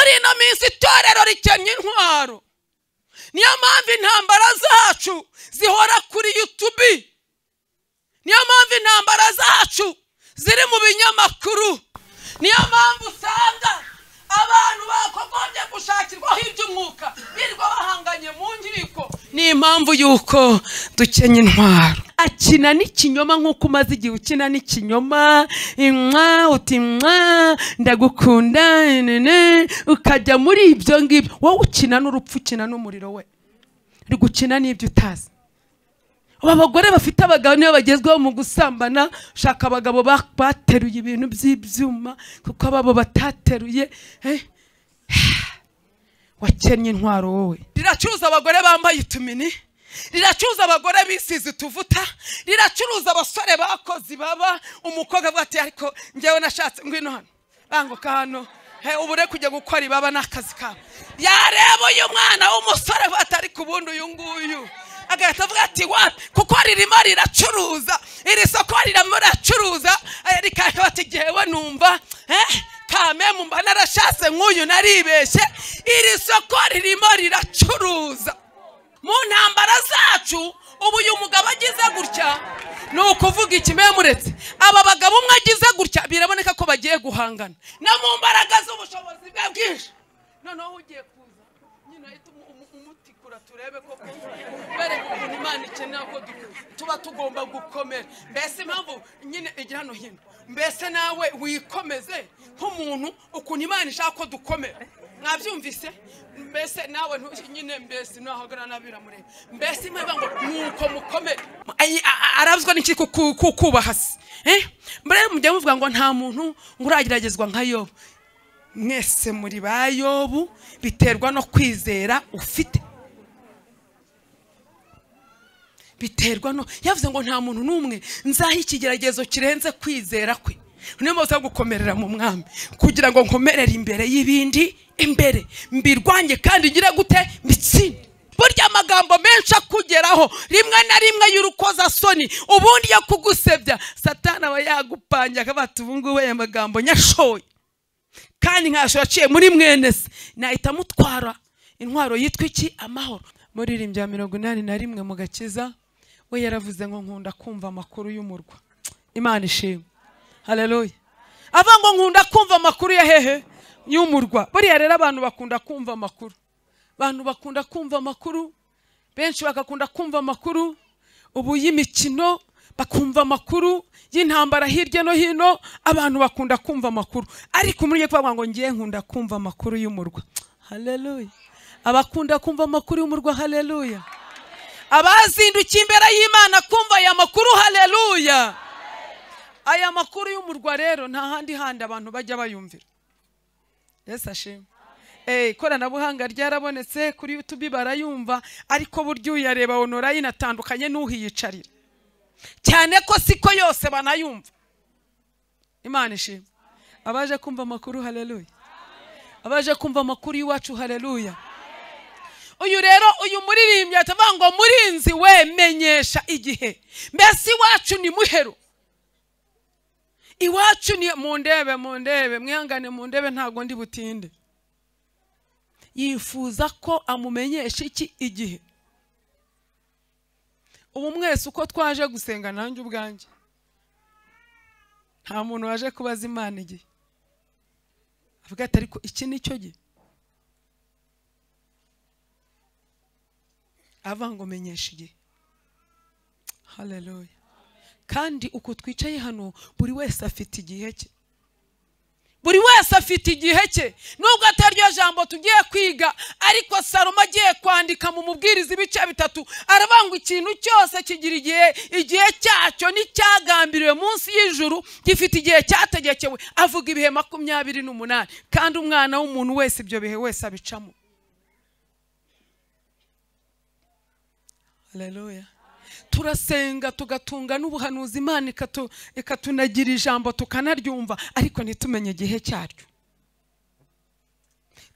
Muri ino minsi itorero rikennye intwaro. Niyo mpamvu intambara zacu zihora kuri YouTube. Niyo mpamvu intambara zacu ziri mu binyamakuru. Niyo mpamvu usanga abantu bakogombye gushakirwaho iby'umwuka birirwa bahanganye mu nkiko. Ni impamvu yuko dukenye intwaro. Akina n'ikinyoma nk'uko umaze igihe ukina n'ikinyoma, imwa uti mwa ndagukunda nene, ukajya muri ibyo ngibyo. Wowe ukina n'urupfu, ukina n'umuriro, we uri gukina n'ibyo utazi. Aba bagore bafite abagabo niyo bagezweho mu gusambana, shaka abagabo bateruye ibintu by'ibyuma kuko ababo batateruye. Wakennye intwaro wowe. Riracuruza abagore bambaye itumini, riracuruza abagore bisize utuvuta, riracuruza abasore bakoze baba. Umukobwa avuga ati ariko njyewe nashatse, ngwino hano, banguka hano, ubure kujya gukora ibaba n'akazi kawe. Yareba uyu mwana w'umusore avuga ati ariko ubundi uyu nguyu, agahita avuga ati wapi, kuko ririmo riracuruza, iri soko ririmo riracuruza. Rikahita bati jyewe numva kamemu mba narashatse nk'uyu naribeshye. Iri soko ririmo riracuruza. Mu ntambara zacu ubu uyu mugabo agize gutya, ni ukuvuga iki muretse aba bagabo umwe agize gutya, biraboneka ko bagiye guhangana no mu mbaraga z'ubushobozi bwe bwinshi. Noneho ugiye kuza nyine ahita umutikura, turebe koko bereka ukuntu Imana ikenera ko tuba tugomba gukomera. Mbese impamvu nyine igira hano hino, mbese nawe wikomeze nk'umuntu ukuntu Imana ishaka ko dukomera. Mwabyumvise? Mbese nawe nyine mbese nahagara nabira murebe. Mbese imwe ngo nuko mukomere. Arabzwa n'iki kukubaha se? Mbere mujya muvuga ngo nta muntu ngurageragezwa nka Yobu. Mwese muri ba Yobu, biterwa no kwizera ufite. Biterwa no yavuze ngo nta muntu numwe nzaha ikigeragezo kirenze kwizera kwe. Niyo mpamvu gukomerera mu mwami kugira ngo nkomerere imbere y'ibindi, imbere mbirwanye kandi ngire gute mbitsinde. Burya amagambo menshi akugeraho rimwe na rimwe y'urukoza soni, ubundi yo kugusebya, Satani aba yagupanye akabata ubu ngubu aya magambo nyashoye kandi nkasho yaciye muri mwene se, nahita mutwara intwaro yitwa iki? Amahoro. Muririmbyi wa 81 mu gakiza we yaravuze ngo nkunda kumva amakuru y'umurwa. Imana ishimwe. Haleluya. Ava ngo nkunda kumva amakuru ya hehe? Y'umurwa. Buriya rero abantu bakunda kumva amakuru. Abantu bakunda kumva amakuru, benshi bakakunda kumva amakuru ubu y'imikino, bakumva amakuru y'intambara hirya no hino. Abantu bakunda kumva amakuru, ariko muri kuvuga ngo ngiye nkunda kumva amakuru y'umurwa. Haleluya. Abakunda kumva amakuru y'umurwa, haleluya. Abazindukiye imbere y'Imana kumva aya makuru, haleluya. Aya makuru y'umurwa rero nta handi handi abantu bajya bayumvira. Yesu ashimwe. Ikoranabuhanga ryarabonetse kuri YouTube barayumva, ariko buryo uyareba online atandukanye n'uhiyicarira. Cyane ko siko yose banayumva. Imana ishimwe. Abaje kumva amakuru, haleluya. Abaje kumva amakuru y'iwacu, haleluya. Uyu rero uyu muririmbyi atavuga ngo murinzi we menyesha igihe. Mbese iwacu ni muhero. Iwacu ni mundebe, mundebe, mwihangane mundebe, ntago ndi butinde. Yifuza ko amumenyesha iki igihe. Ubu mwese uko twaje gusenga nanjye ubwanjye, nta muntu waje kubaza Imana igihe. Avuga ati ariko iki nicyo gihe. Ava ngo menyesha igihe. Haleluya. Kandi uko twicaye hano buri wese afite igihe cye. Buri wese afite igihe cye. Nubwo atari ryo jambo tugiye kwiga, ariko Salomo agiye kwandika mu mubwiriza ibice 3, aravanga ikintu cyose kigira igihe, igihe cyacyo n'icyagambiriwe munsi y'ijuru gifite igihe cyategekewe. Avuga ibihe 28, kandi umwana w'umuntu wese ibyo bihe wese abicamo. Haleluya. Turasenga tugatunga n'ubuhanuzi, Imana ikatunagira ijambo tukanaryumva, ariko ntitumenye igihe cyaryo.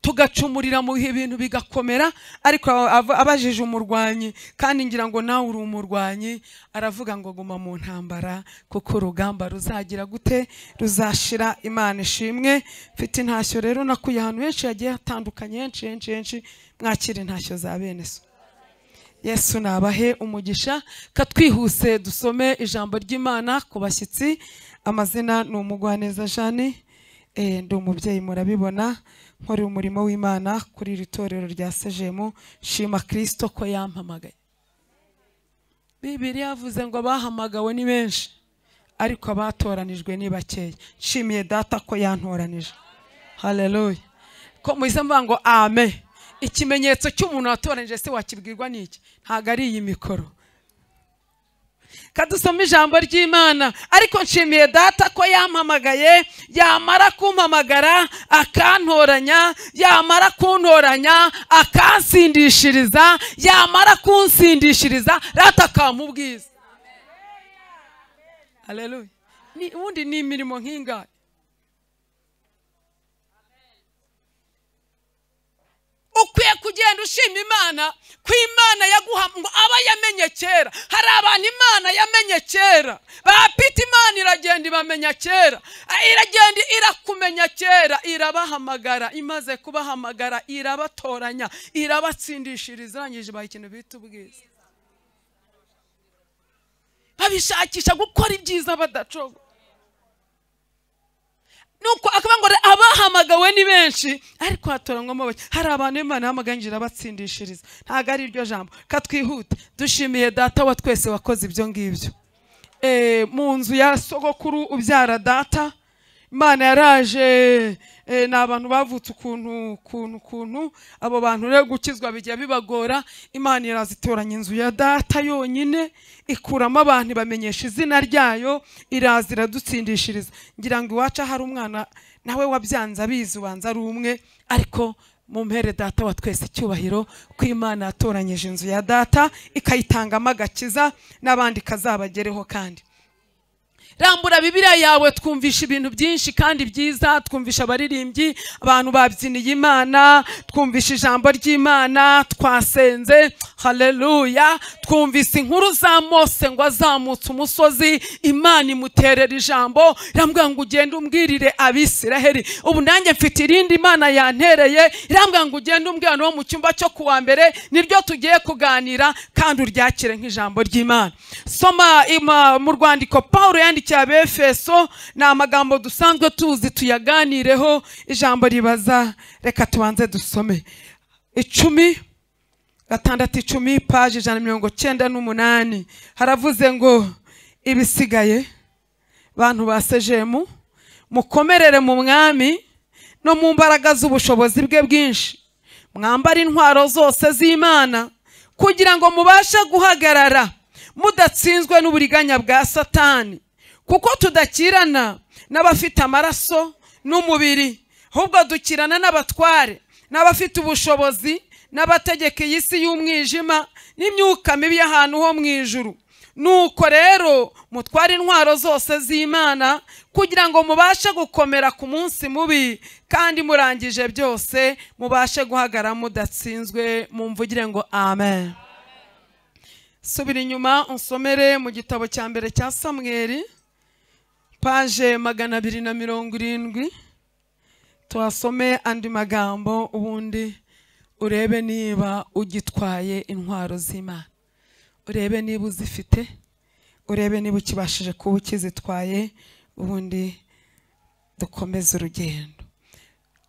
tugacumurira mu bintu bigakomera. Ariko abajije umurwanyi, kandi ngira ngo nawe uri umurwanyi, aravuga ngo guma mu ntambara kuko urugamba ruzagira gute, ruzashira. Imana ishimwe. Mfite intashyo rero nakuye ahantu henshi hagiye hatandukanye, henshi henshi henshi. Mwakire intashyo za bene so. Yesu nabahe umugisha. Katwihuse dusome ijambo ry'Imana ku bashyitsi. Amazina ni Umugwaneza Jeanne, ndi umubyeyi murabibona, nkora umurimo w'Imana kuri iri torero rya Sejemu. Shima Kristo ko yampamagaye. Bibiliya yavuze ngo abahamagawe ni benshi ariko abatoranijwe ni bakeya. Nshimiye data ko yantoranije. Haleluya. Ko muhise mvuga ngo amen. Ikimenyetso cy'umuntu watoranije se wakibwirwa n'iki? Ntago ari iyi mikoro. Kadusoma ijambo ry'Imana. Ariko nshimiye data ko yampamagaye, yamara kumpamagara akantoranya, yamara kuntoranya akansindishiriza, yamara kunsindishiriza rata akamubwiza. Haleluya. Ni ubundi ni imirimo nk'ingahe? Ukwiye kugenda ushima Imana ko Imana yaguha ngo aba yamenye kera. Hari abantu Imana yamenye kera, bapita Imana iragenda ibamenya kera, iragenda irakumenya kera, irabahamagara. Imaze kubahamagara irabatoranya, irabatsindishiriza, irangije ibaha ikintu bita ubwiza. Babishakisha gukora ibyiza badacogo. Nuko akavuga ngo abahamagawe ni benshi ariko hatoranywamo bake. Hari abantu Imana yahamagaye irabatsindishiriza. Ntago ari iryo jambo. Katwihute. Dushimiye data wa twese wakoze ibyo ngibyo. Mu nzu ya sogokuru ubyara data, Imana yaraje. Ni abantu bavutse ukuntu ukuntu ukuntu, abo bantu rero gukizwa bijya bibagora. Imana irazitoranya inzu ya data yonyine, ikuramo abantu bamenyesha izina ryayo, iraza iradutsindishiriza. Ngira ngo iwacu hari umwana nawe wabyanze abizi, ubanza ari umwe, ariko mumpere data wa twese icyubahiro ko Imana yatoranyije inzu ya data ikayitangamo agakiza n'abandi kazabagereho. Kandi rambura Bibiliya yawe, twumvisha ibintu byinshi kandi byiza, twumvisha abaririmbyi, abantu babyiniye Imana, twumvisha ijambo ry'Imana, twasenze, haleluya. Twumvise inkuru za Mose ngo azamutse umusozi, Imana imuterera ijambo, irambwira ngo ugende umbwirire Abisiraheli. Ubu nanjye mfite irindi Imana yantereye, irambwira ngo ugende umbwira no mu cyumba cyo kuwa mbere, niryo tugiye kuganira kandi uryakire nk'ijambo ry'Imana. Soma mu rwandiko Paulo yandikiye Abefeso, ni amagambo dusanzwe tuzi, tuyaganireho. Ijambo ribaza, reka tubanze dusome 10 6 10 page 198. Haravuze ngo ibisigaye bantu ba Sejemu, mukomerere mu mwami no mu mbaraga z'ubushobozi bwe bwinshi, mwambare intwaro zose z'Imana kugira ngo mubashe guhagarara mudatsinzwe n'uburiganya bwa Satani. Kuko tudakirana n'abafite amaraso n'umubiri, ahubwo dukirana n'abatware, n'abafite ubushobozi, n'abategeka iyi si y'umwijima, n'imyuka mibi y'ahantu ho mu ijuru. Nuko rero mutware intwaro zose z'Imana kugira ngo mubashe gukomera ku munsi mubi, kandi murangije byose mubashe guhagarara mudatsinzwe. Mumvugire ngo amen. Subira inyuma unsomere mu gitabo cya mbere cya Samweli, page 270, tuhasome andi magambo, ubundi urebe niba ugitwaye intwaro z'Imana, urebe niba uzifite, urebe niba ukibashije kuba ukizitwaye, ubundi dukomeze urugendo.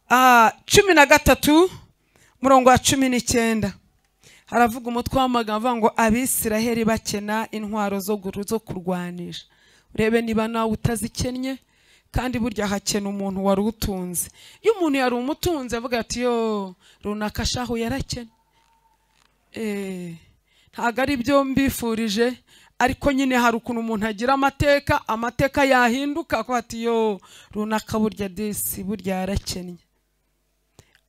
13 murongo wa 19 haravuga umutwe w'amagambo ngo Abisiraheli bakena intwaro zo kurwanisha. Urebe niba nawe utazikennye, kandi burya hakena umuntu wari utunze. Iyo umuntu yari umutunze avuga ati yo runaka shahu yarakena. Ntago ari byo mbifurije, ariko nyine hari ukuntu umuntu agira amateka, amateka yahinduka ko ati yo runaka burya disi burya yarakennye.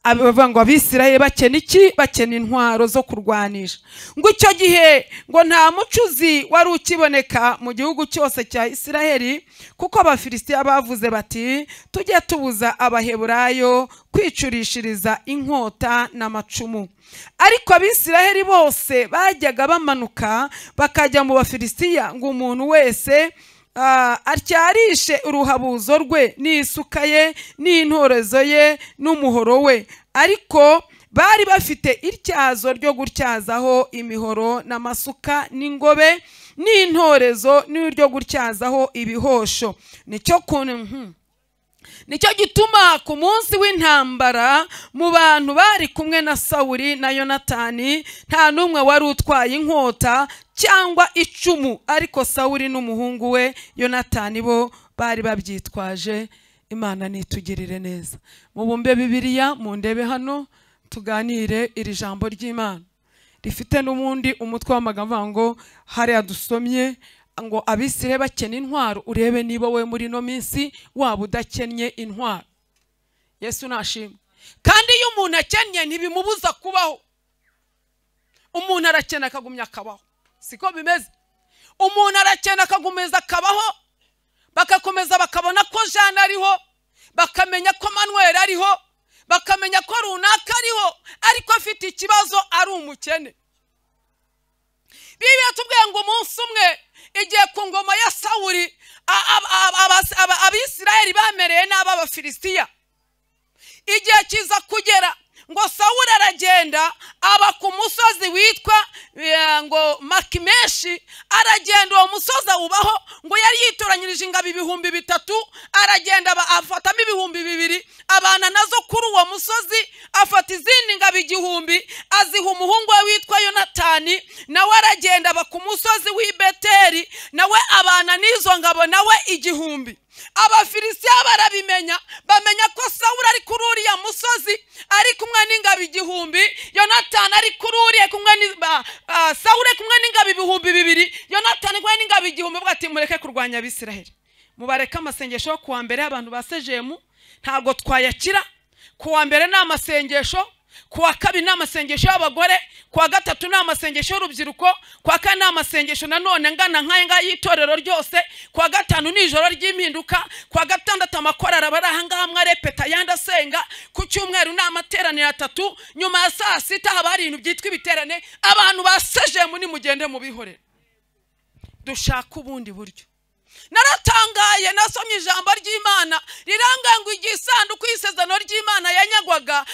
Abavuga ngo Abisirayeli bakena iki? Bakena intwaro zo kurwanisha. Ngo icyo gihe ngo nta mucuzi wari ukiboneka mu gihugu cyose cya Isiraheli, kuko Abafilisitiya bavuze bati tujye tubuza Abaheburayo kwicurishiriza inkota n'amacumu. Ariko Abisiraheli bose bajyaga bamanuka bakajya mu Bafilisitiya, ngo umuntu wese atyarishe uruhabuzo rwe n'isuka ye n'intorezo ye n'umuhoro we. Ariko bari bafite ityazo ryo gutyazaho imihoro n'amasuka n'ingobe n'intorezo n'iryo gutyazaho ibihosho. Nicyo gituma ku munsi w'intambara mu bantu bari kumwe na Sawuli na Yonatani nta n'umwe wari utwaye inkota cyangwa icumu, ariko Sawuli n'umuhungu we Yonatani bo bari babyitwaje. Imana nitugirire neza. Mubumbe Bibiliya mundebe hano tuganire iri jambo ry'Imana rifite n'ubundi umutwe w'amagambo ngo hariya dusomye ngo Abisirayeli bakena intwaro. Urebe niba we muri no minsi waba udakennye intwaro. Yesu nashimwe. Kandi iyo umuntu akennye ntibimubuza kubaho. Umuntu arakena akagumya akabaho, siko bimeze? Umuntu arakena akagumeza akabaho, bakakomeza bakabona ko Jean ariho, bakamenya ko Manuel ariho, bakamenya ko runaka ariho, ariko afite ikibazo ari umukene. Bibiliya tubwiye ngo umunsi umwe igihe ku ngoma ya Sawuli Abisirayeli bamereye nabi Abafilisitiya, igihe kiza kugera ngo Sawuli aragenda aba ku musozi witwa ngo Makimeshi. Aragenda uwo musozi awubaho, ngo yari yitoranyirije ingabo 3000, aragenda afatamo 2000 abana nazo kuri uwo musozi, afata izindi ngabo 1000 aziha umuhungu we witwa Yonatani, nawe aragenda aba ku musozi w'i Beteli, nawe abana n'izo ngabo nawe 1000. Abafilisitiya barabimenya, bamenya ko Sawuli ari kuri uriya musozi ari kumwe n'ingabo 1000, Yonatani ari kuri uriya kumwe Sawuli kumwe n'ingabo 2000, Yonatani kumwe n'ingabo 1000. Bavuga ati mureke kurwanya Abisirayeli, mubareke amasengesho yo kuwa mbere abantu ba Sejemu ntabwo twayakira. Kuwa mbere ni amasengesho, kuwa kabiri ni amasengesho y'abagore, kuwa gatatu ni amasengesho y'urubyiruko, kuwa kane ni amasengesho nanone ngana nk'aya ngaya y'itorero ryose, kuwa gatanu ni ijoro ry'impinduka, kuwa gatandatu amakorali aba ari aha ngaha mwarepeta ayandi asenga, ku cyumweru ni amateraniro 3, nyuma ya saa sita haba hari ibintu byitwa ibiterane. Abantu ba Sejemu nimugende mubihorere, dushaka ubundi buryo. Naratangaye nasomye ijambo ry'Imana riranga ngo igihe isanduku y'isezerano ry'Imana yanyagwaga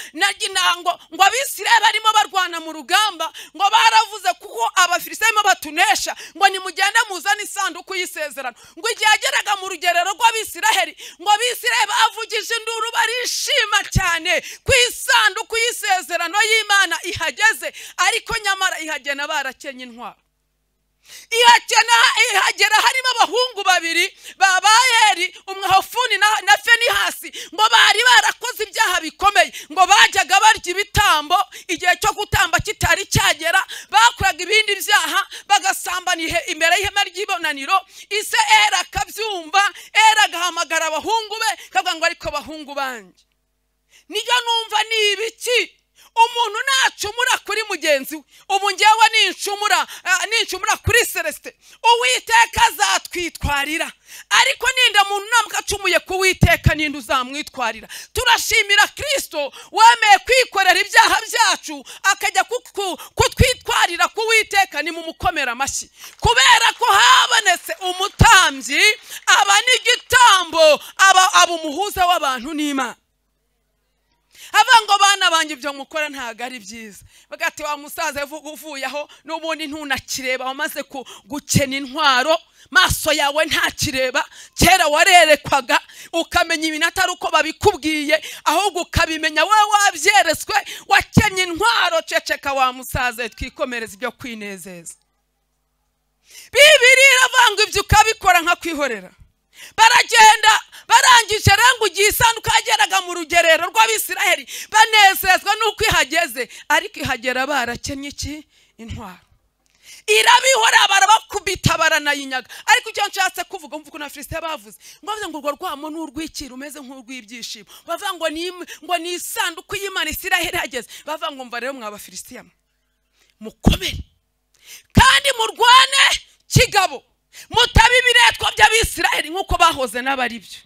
ngo Abisirayeli barimo barwana mu rugamba, ngo baravuze kuko Abafilisitiya barimo batunesha, ngo nimugende muzane isanduku y'isezerano. Ngo igihe yageraga mu rugerero rw'Abisirayeli, ngo Abisirayeli bavugije induru barishima cyane ku isanduku y'isezerano y'Imana ihageze, ariko nyamara ihagena barakenye intwaro. Ihagera harimo abahungu babiri ba Bayeri, umwe Hofuni na Fenihasi, ngo bari barakoze ibyaha bikomeye, ngo bajyaga barya ibitambo igihe cyo gutamba kitari cyagera, bakoraga ibindi byaha bagasambana imbere y'ihema ry'ibonaniro. Ise Era akabyumva, Era agahamagara abahungu be akavuga ngo ariko bahungu banjye, nijya numva ni ibiki umuntu nacumura kuri mugenzi we, ubu ngewe nincumura kuri Celestin, Uwiteka azatwitwarira, ariko ninda muntu nambwa acumuye ku Uwiteka ninde uzamwitwarira? Turashimira Kristo wemeye kwikorera ibyaha byacu akajya kutwitwarira ku Uwiteka. Ni mumukomera amashyi kubera ko habonetse umutambyi aba n'igitambo, aba umuhuza w'abantu n'Imana. Avuga ngo bana banjye ibyo mukora ntago ari byiza. Bagati wa musaza uvuye aho n'ubundi ntunakireba, wamaze gukena intwaro, maso yawe ntakireba. Kera warerekwaga ukamenya ibintu atari uko babikubwiye, ahubwo ukabimenya wowe wabyeretswe, wakennye intwaro. Ceceka wa musaza, twikomereza ibyo kwinezeza. Bibiliya iravuga ngo ibyo ukabikora nka kwihorera. Baragenda barangije rero igihe isanduku yageraga mu rugerero rw'Abisiraheli banezezwa n'uko ihageze, ariko ihagera barakennye iki? Intwaro. Irabihora, barabakubita, baranayinyaga. Ariko icyo nshatse kuvuga, mvuga na Filisitiya bavuze ngo bavuze ngo urwo rwamo n'urw'iki rumeze nk'urw'ibyishimo, bavuga ngo ni isanduku y'Imana Isiraheli ihageze. Bavuga ngo mva rero mwa Bafilisitiya mukomere kandi murwane kigabo, mutabe ibiretwa by'Abisiraheli nk'uko bahoze n'abari byo.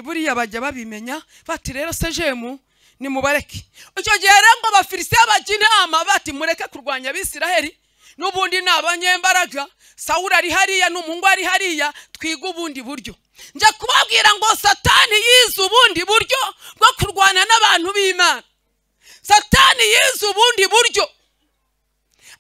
Buriya bajya babimenya bati rero sejemu nimubareke. Icyo gihe rero ngo Abafilisitiya bajya inama bati mureke kurwanya Abisiraheli, n'ubundi ni abanyembaraga, Sawuli ari hariya n'umuhungu ari hariya, twiga ubundi buryo. Njya kubabwira ngo Satani yize ubundi buryo bwo kurwana n'abantu b'Imana. Satani yize ubundi buryo,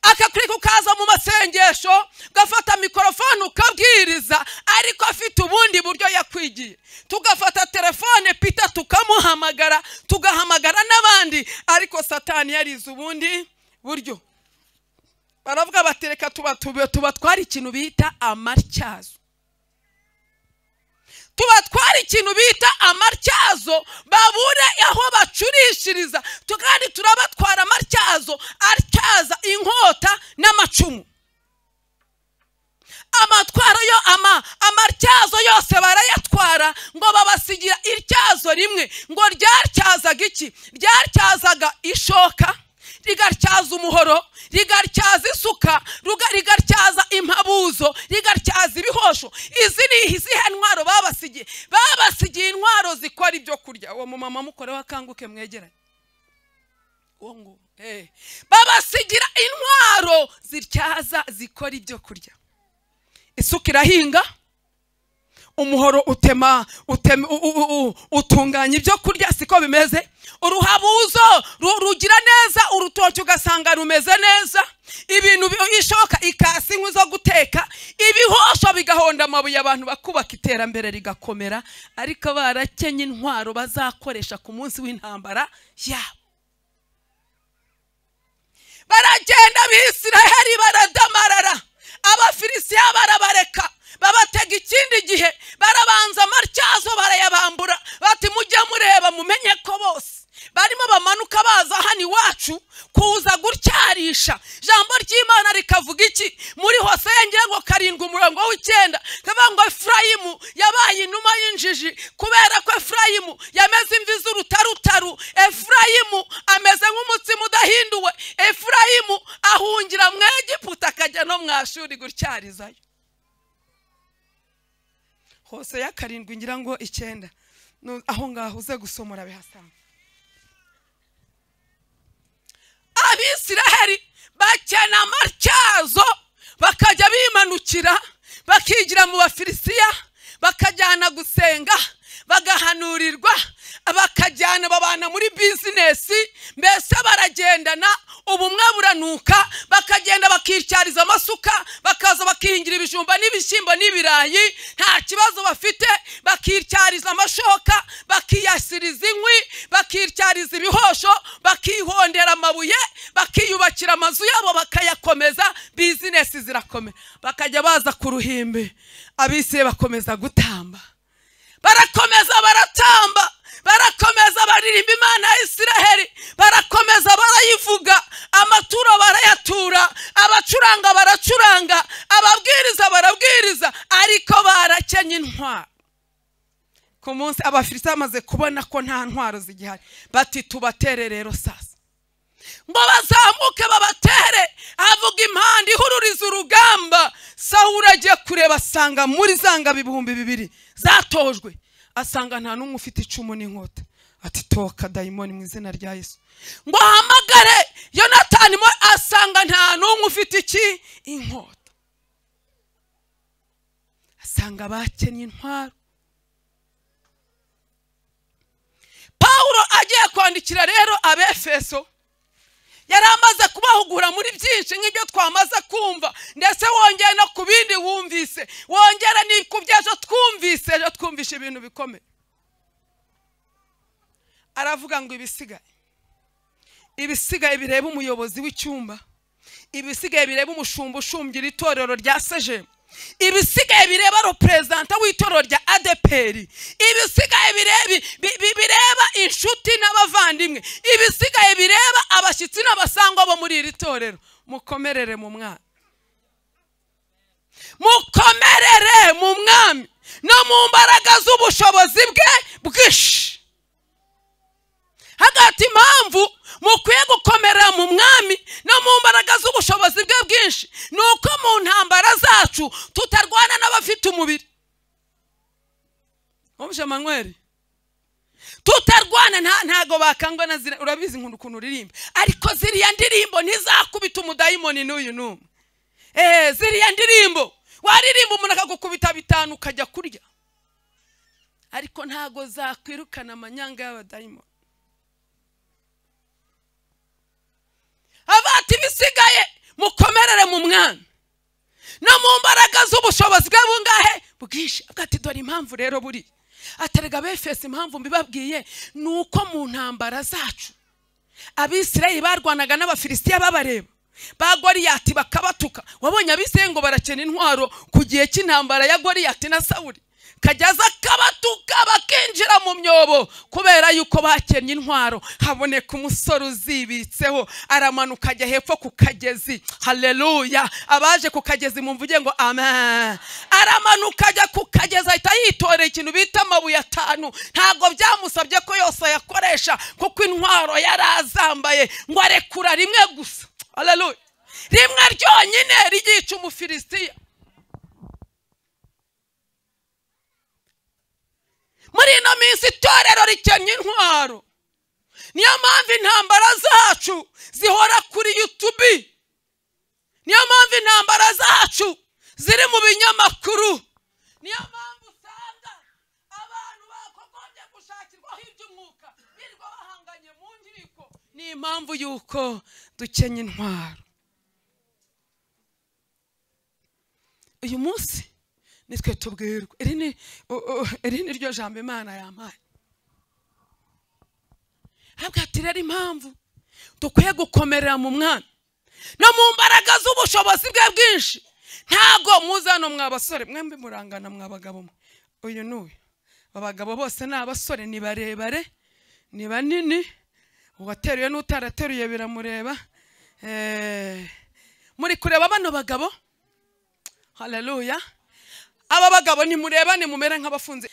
akakureka ukaza mu masengesho, ugafata mikorofone ukabwiriza, ariko afite ubundi buryo yakwigiye. Tugafata telefone Peter tukamuhamagara, tugahamagara n'abandi, ariko Satani yarize ubundi buryo. Baravuga batereka tubatwara ikintu bita amatyazo, tubatwara ikintu bita amatyazo, babure aho bacurishiriza. Kandi turabatwara amatyazo atyaza inkota n'amacumu. Amatwaro yo amatyazo yose barayatwara, ngo babasigira ityazo rimwe. Ngo ryatyazaga iki? Ryatyazaga ishoka, rigatyaza umuhoro, rigatyaza isuka, rigatyaza impabuzo, rigatyaza ibihosho. Izi ni izihe ntwaro babasigiye? Babasigiye intwaro zikora ibyo kurya. Uwo mumama mukoreho akanguke mwegeranye uwo ngo babasigira intwaro zityaza zikora ibyo kurya. Isuka irahinga, umuhoro utema utunganya ibyo kurya, siko bimeze. Uruhabuzo rugira neza, urutoki ugasanga rumeze neza, ibintu ishoka ikasi inkwi zo guteka, ibihosho bigahonda amabuye, abantu bakubaka iterambere rigakomera. Ariko barakenye intwaro bazakoresha ku munsi w'intambara yabo. Baragenda Abisiraheli baradamarara, Abafilisitiya barabareka, babatega ikindi gihe, barabanza amatyazo barayabambura, bati mujye mureba mumenye ko bose barimo bamanuka baza hano iwacu kuza gutyarisha. Jambo ry'Imana rikavuga iki muri Hoseya ngira ngo 7:9, kavuga ngo Efurayimu yabaye inuma y'injiji, kubera ko Efurayimu yameze imvi z'urutarutaru, Efurayimu ameze nk'umutsima udahinduwe, Efurayimu ahungira mu Egiputa akajya no mu Ashuri gutyarizayo. Hoseya 7 ngira ngo 9, aho ngaho uze gusomora bihasanga. Abisiraheli bakena amatyazo, bakajya bimanukira bakigira mu Bafilisitiya, bakajyana gusenga, bagahanurirwa, bakajyana babana muri bizinesi, mbese baragendana ubumwe buranuka, bakagenda bakityariza amasuka, bakaza bakihingira ibijumba n'ibishyimbo n'ibirayi, nta kibazo bafite, bakityariza amashoka, bakiyasiriza inkwi, bakityariza ibihosho, bakihondera amabuye, bakiyubakira amazu yabo bakayakomeza, bizinesi zirakomera. Bakajya baza ku ruhimbi, abisire bakomeza gutamba, barakomeza baratamba, barakomeza baririmba Imana ya Isiraheli, barakomeza barayivuga, amaturo barayatura, abacuranga baracuranga, ababwiriza barabwiriza, ariko barakenye intwaro. Ku munsi Abafilisitiya bamaze kubona ko nta ntwaro zigihari, bati tubatere rero sasa, ngo bazamuke babatere. Avuga impanda ihururiza urugamba. Sawuli agiye kureba asanga muri za ngabo 2000 zatojwe, asanga nta n'umwe ufite icumu n'inkota. Ati toka dayimoni mu izina rya Yesu. Ngo ahamagare Yonatani, asanga nta n'umwe ufite iki inkota. Asanga bakennye intwaro. Pawulo agiye kwandikira rero Abefeso, yari amaze kubahugura muri byinshi nk'ibyo twamaze kumva, ndetse wongera no ku bindi wumvise, wongera ni ku byo twumvise, ejo twumvishe ibintu bikomeye. Aravuga ngo ibisigaye bireba umuyobozi w'icyumba, ibisigaye bireba umushumba ushumbira itorero rya Sejemu, ibisigaye bireba reprezanta w'itorero rya ADPR, ibisigaye bireba inshuti n'abavandimwe, ibisigaye bireba abashyitsi n'abasangwa bo muri iri torero. Mukomerere mu mwana. Mukomerere mu mwami no mu mbaraga z'ubushobozi bwe bwinshi. Hagati impamvu mukwiye gukomerera mu mwami no mu mbaraga z'ubushobozi bwe bwinshi ni uko mu ntambara zacu tutarwana n'abafite umubiri. Mubishe Manuel, tutarwana ntago bakangwa na zira, urabizi nkunda ukuntu uririmba, ariko ziriya ndirimbo ntizakubita umudayimoni n'uyu n'umwe. Ziriya ndirimbo waririmba umuntu akagukubita 5 ukajya kurya, ariko ntago zakwirukana amanyanga y'abadayimoni. Abati bisigaye mukomerere mu mwami no mu mbaraga z'ubushobozi bwe bungahe bwinshi. Ati dore impamvu rero buri aterega Abefeso, impamvu mbibabwiye ni uko mu ntambara zacu Abisirayeli barwanaga n'Abafilisitiya babareba ba Goliyati bakabatuka. Wabonye Abisirayeli ngo barakena intwaro ku gihe cy'intambara ya Goliyati na Sawuli, kajyaza kabatuka bakinjira mu myobo kubera yuko bakennye intwaro. Haboneka umusore uzibitseho aramanuka ajya hepfo ku kagezi. Haleluya! Abaje ku kagezi mumvuge ngo amen. Aramanuka ajya ku kagezi ahita yitorera ikintu bita amabuye 5. Ntago byamusabye ko yose ayakoresha kuko intwaro yarazambaye, ngo arekura rimwe gusa. Haleluya! Rimwe ryonyine rigica Umufilisitiya. Muri ino minsi itorero rikennye intwaro. Niyo mpamvu intambara zacu zihora kuri YouTube. Niyo mpamvu intambara zacu ziri mu binyamakuru. Niyo mpamvu usanga abantu bakogombye gushakirwaho iby'umwuka birirwa bahanganye mu nkiko. Ni impamvu yuko dukenye intwaro. Uyu munsi nitwe tubwirwa iri ni ryo jambo Imana yampaye. Habwa ati rero impamvu dukwiye gukomerera mu mwami no mu mbaraga z'ubushobozi bwe bwinshi. Ntago muzano mwa basore mwembi murangana mwa bagabo mwe. Uyu n'uyu abagabo bose ni abasore, ni barebare, ni banini, uwateruye n'utarateruye biramureba. Muri kureba bano bagabo. Haleluya! Aba bagabo nimurebane mumere nk'abafunze,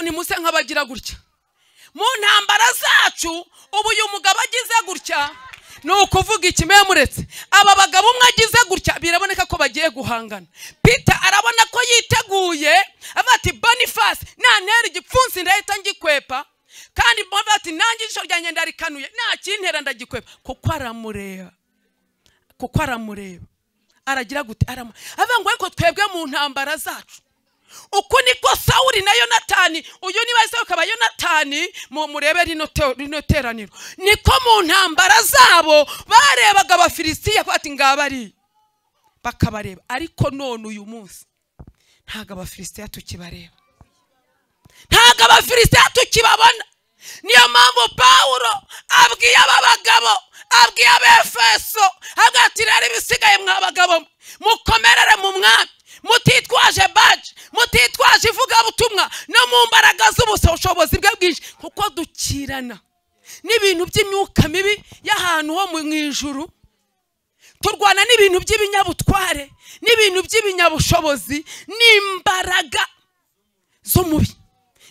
nimuse nk'abagira gutya. Mu ntambara zacu ubu uyu mugabo agize gutya ni ukuvuga iki? Muretse aba bagabo umwe agize gutya biraboneka ko bagiye guhangana. Peter arabona ko yiteguye, avuga ati Boniface nantera igipfunsi ndahita ngikwepa, kandi avuga ati nanjye ijisho ryanjye ndarikanuye nta kintera ndagikwepa, kuko aramureba, kuko aramureba aragira gute? Avuga ngo ariko twebwe mu ntambara zacu uku niko Sawuli na Yonatani, uyu niba Sawuli akaba Yonatani, murebe rino teraniro, niko mu ntambara zabo barebaga Abafilisitiya ko ati ngabari bakabareba. Ariko none uyu munsi ntago Abafilisitiya tukibareba, ntago Abafilisitiya tukibabona. Niyo mpamvu Pawulo abwiye aba bagabo, abwiye Abefeso, ati rero ibisigaye mwa bagabo mukomerere mu mwami, mutitwaje baje, mutitwaje ivugabutumwa, no mu mbaraga z'ubushobozi bwe bwinshi, kuko dukirana n'ibintu by'imyuka mibi y'ahantu ho mu ijuru. Turwana n'ibintu by'ibinyabutware, n'ibintu by'ibinyabushobozi, n'imbaraga z'umubi.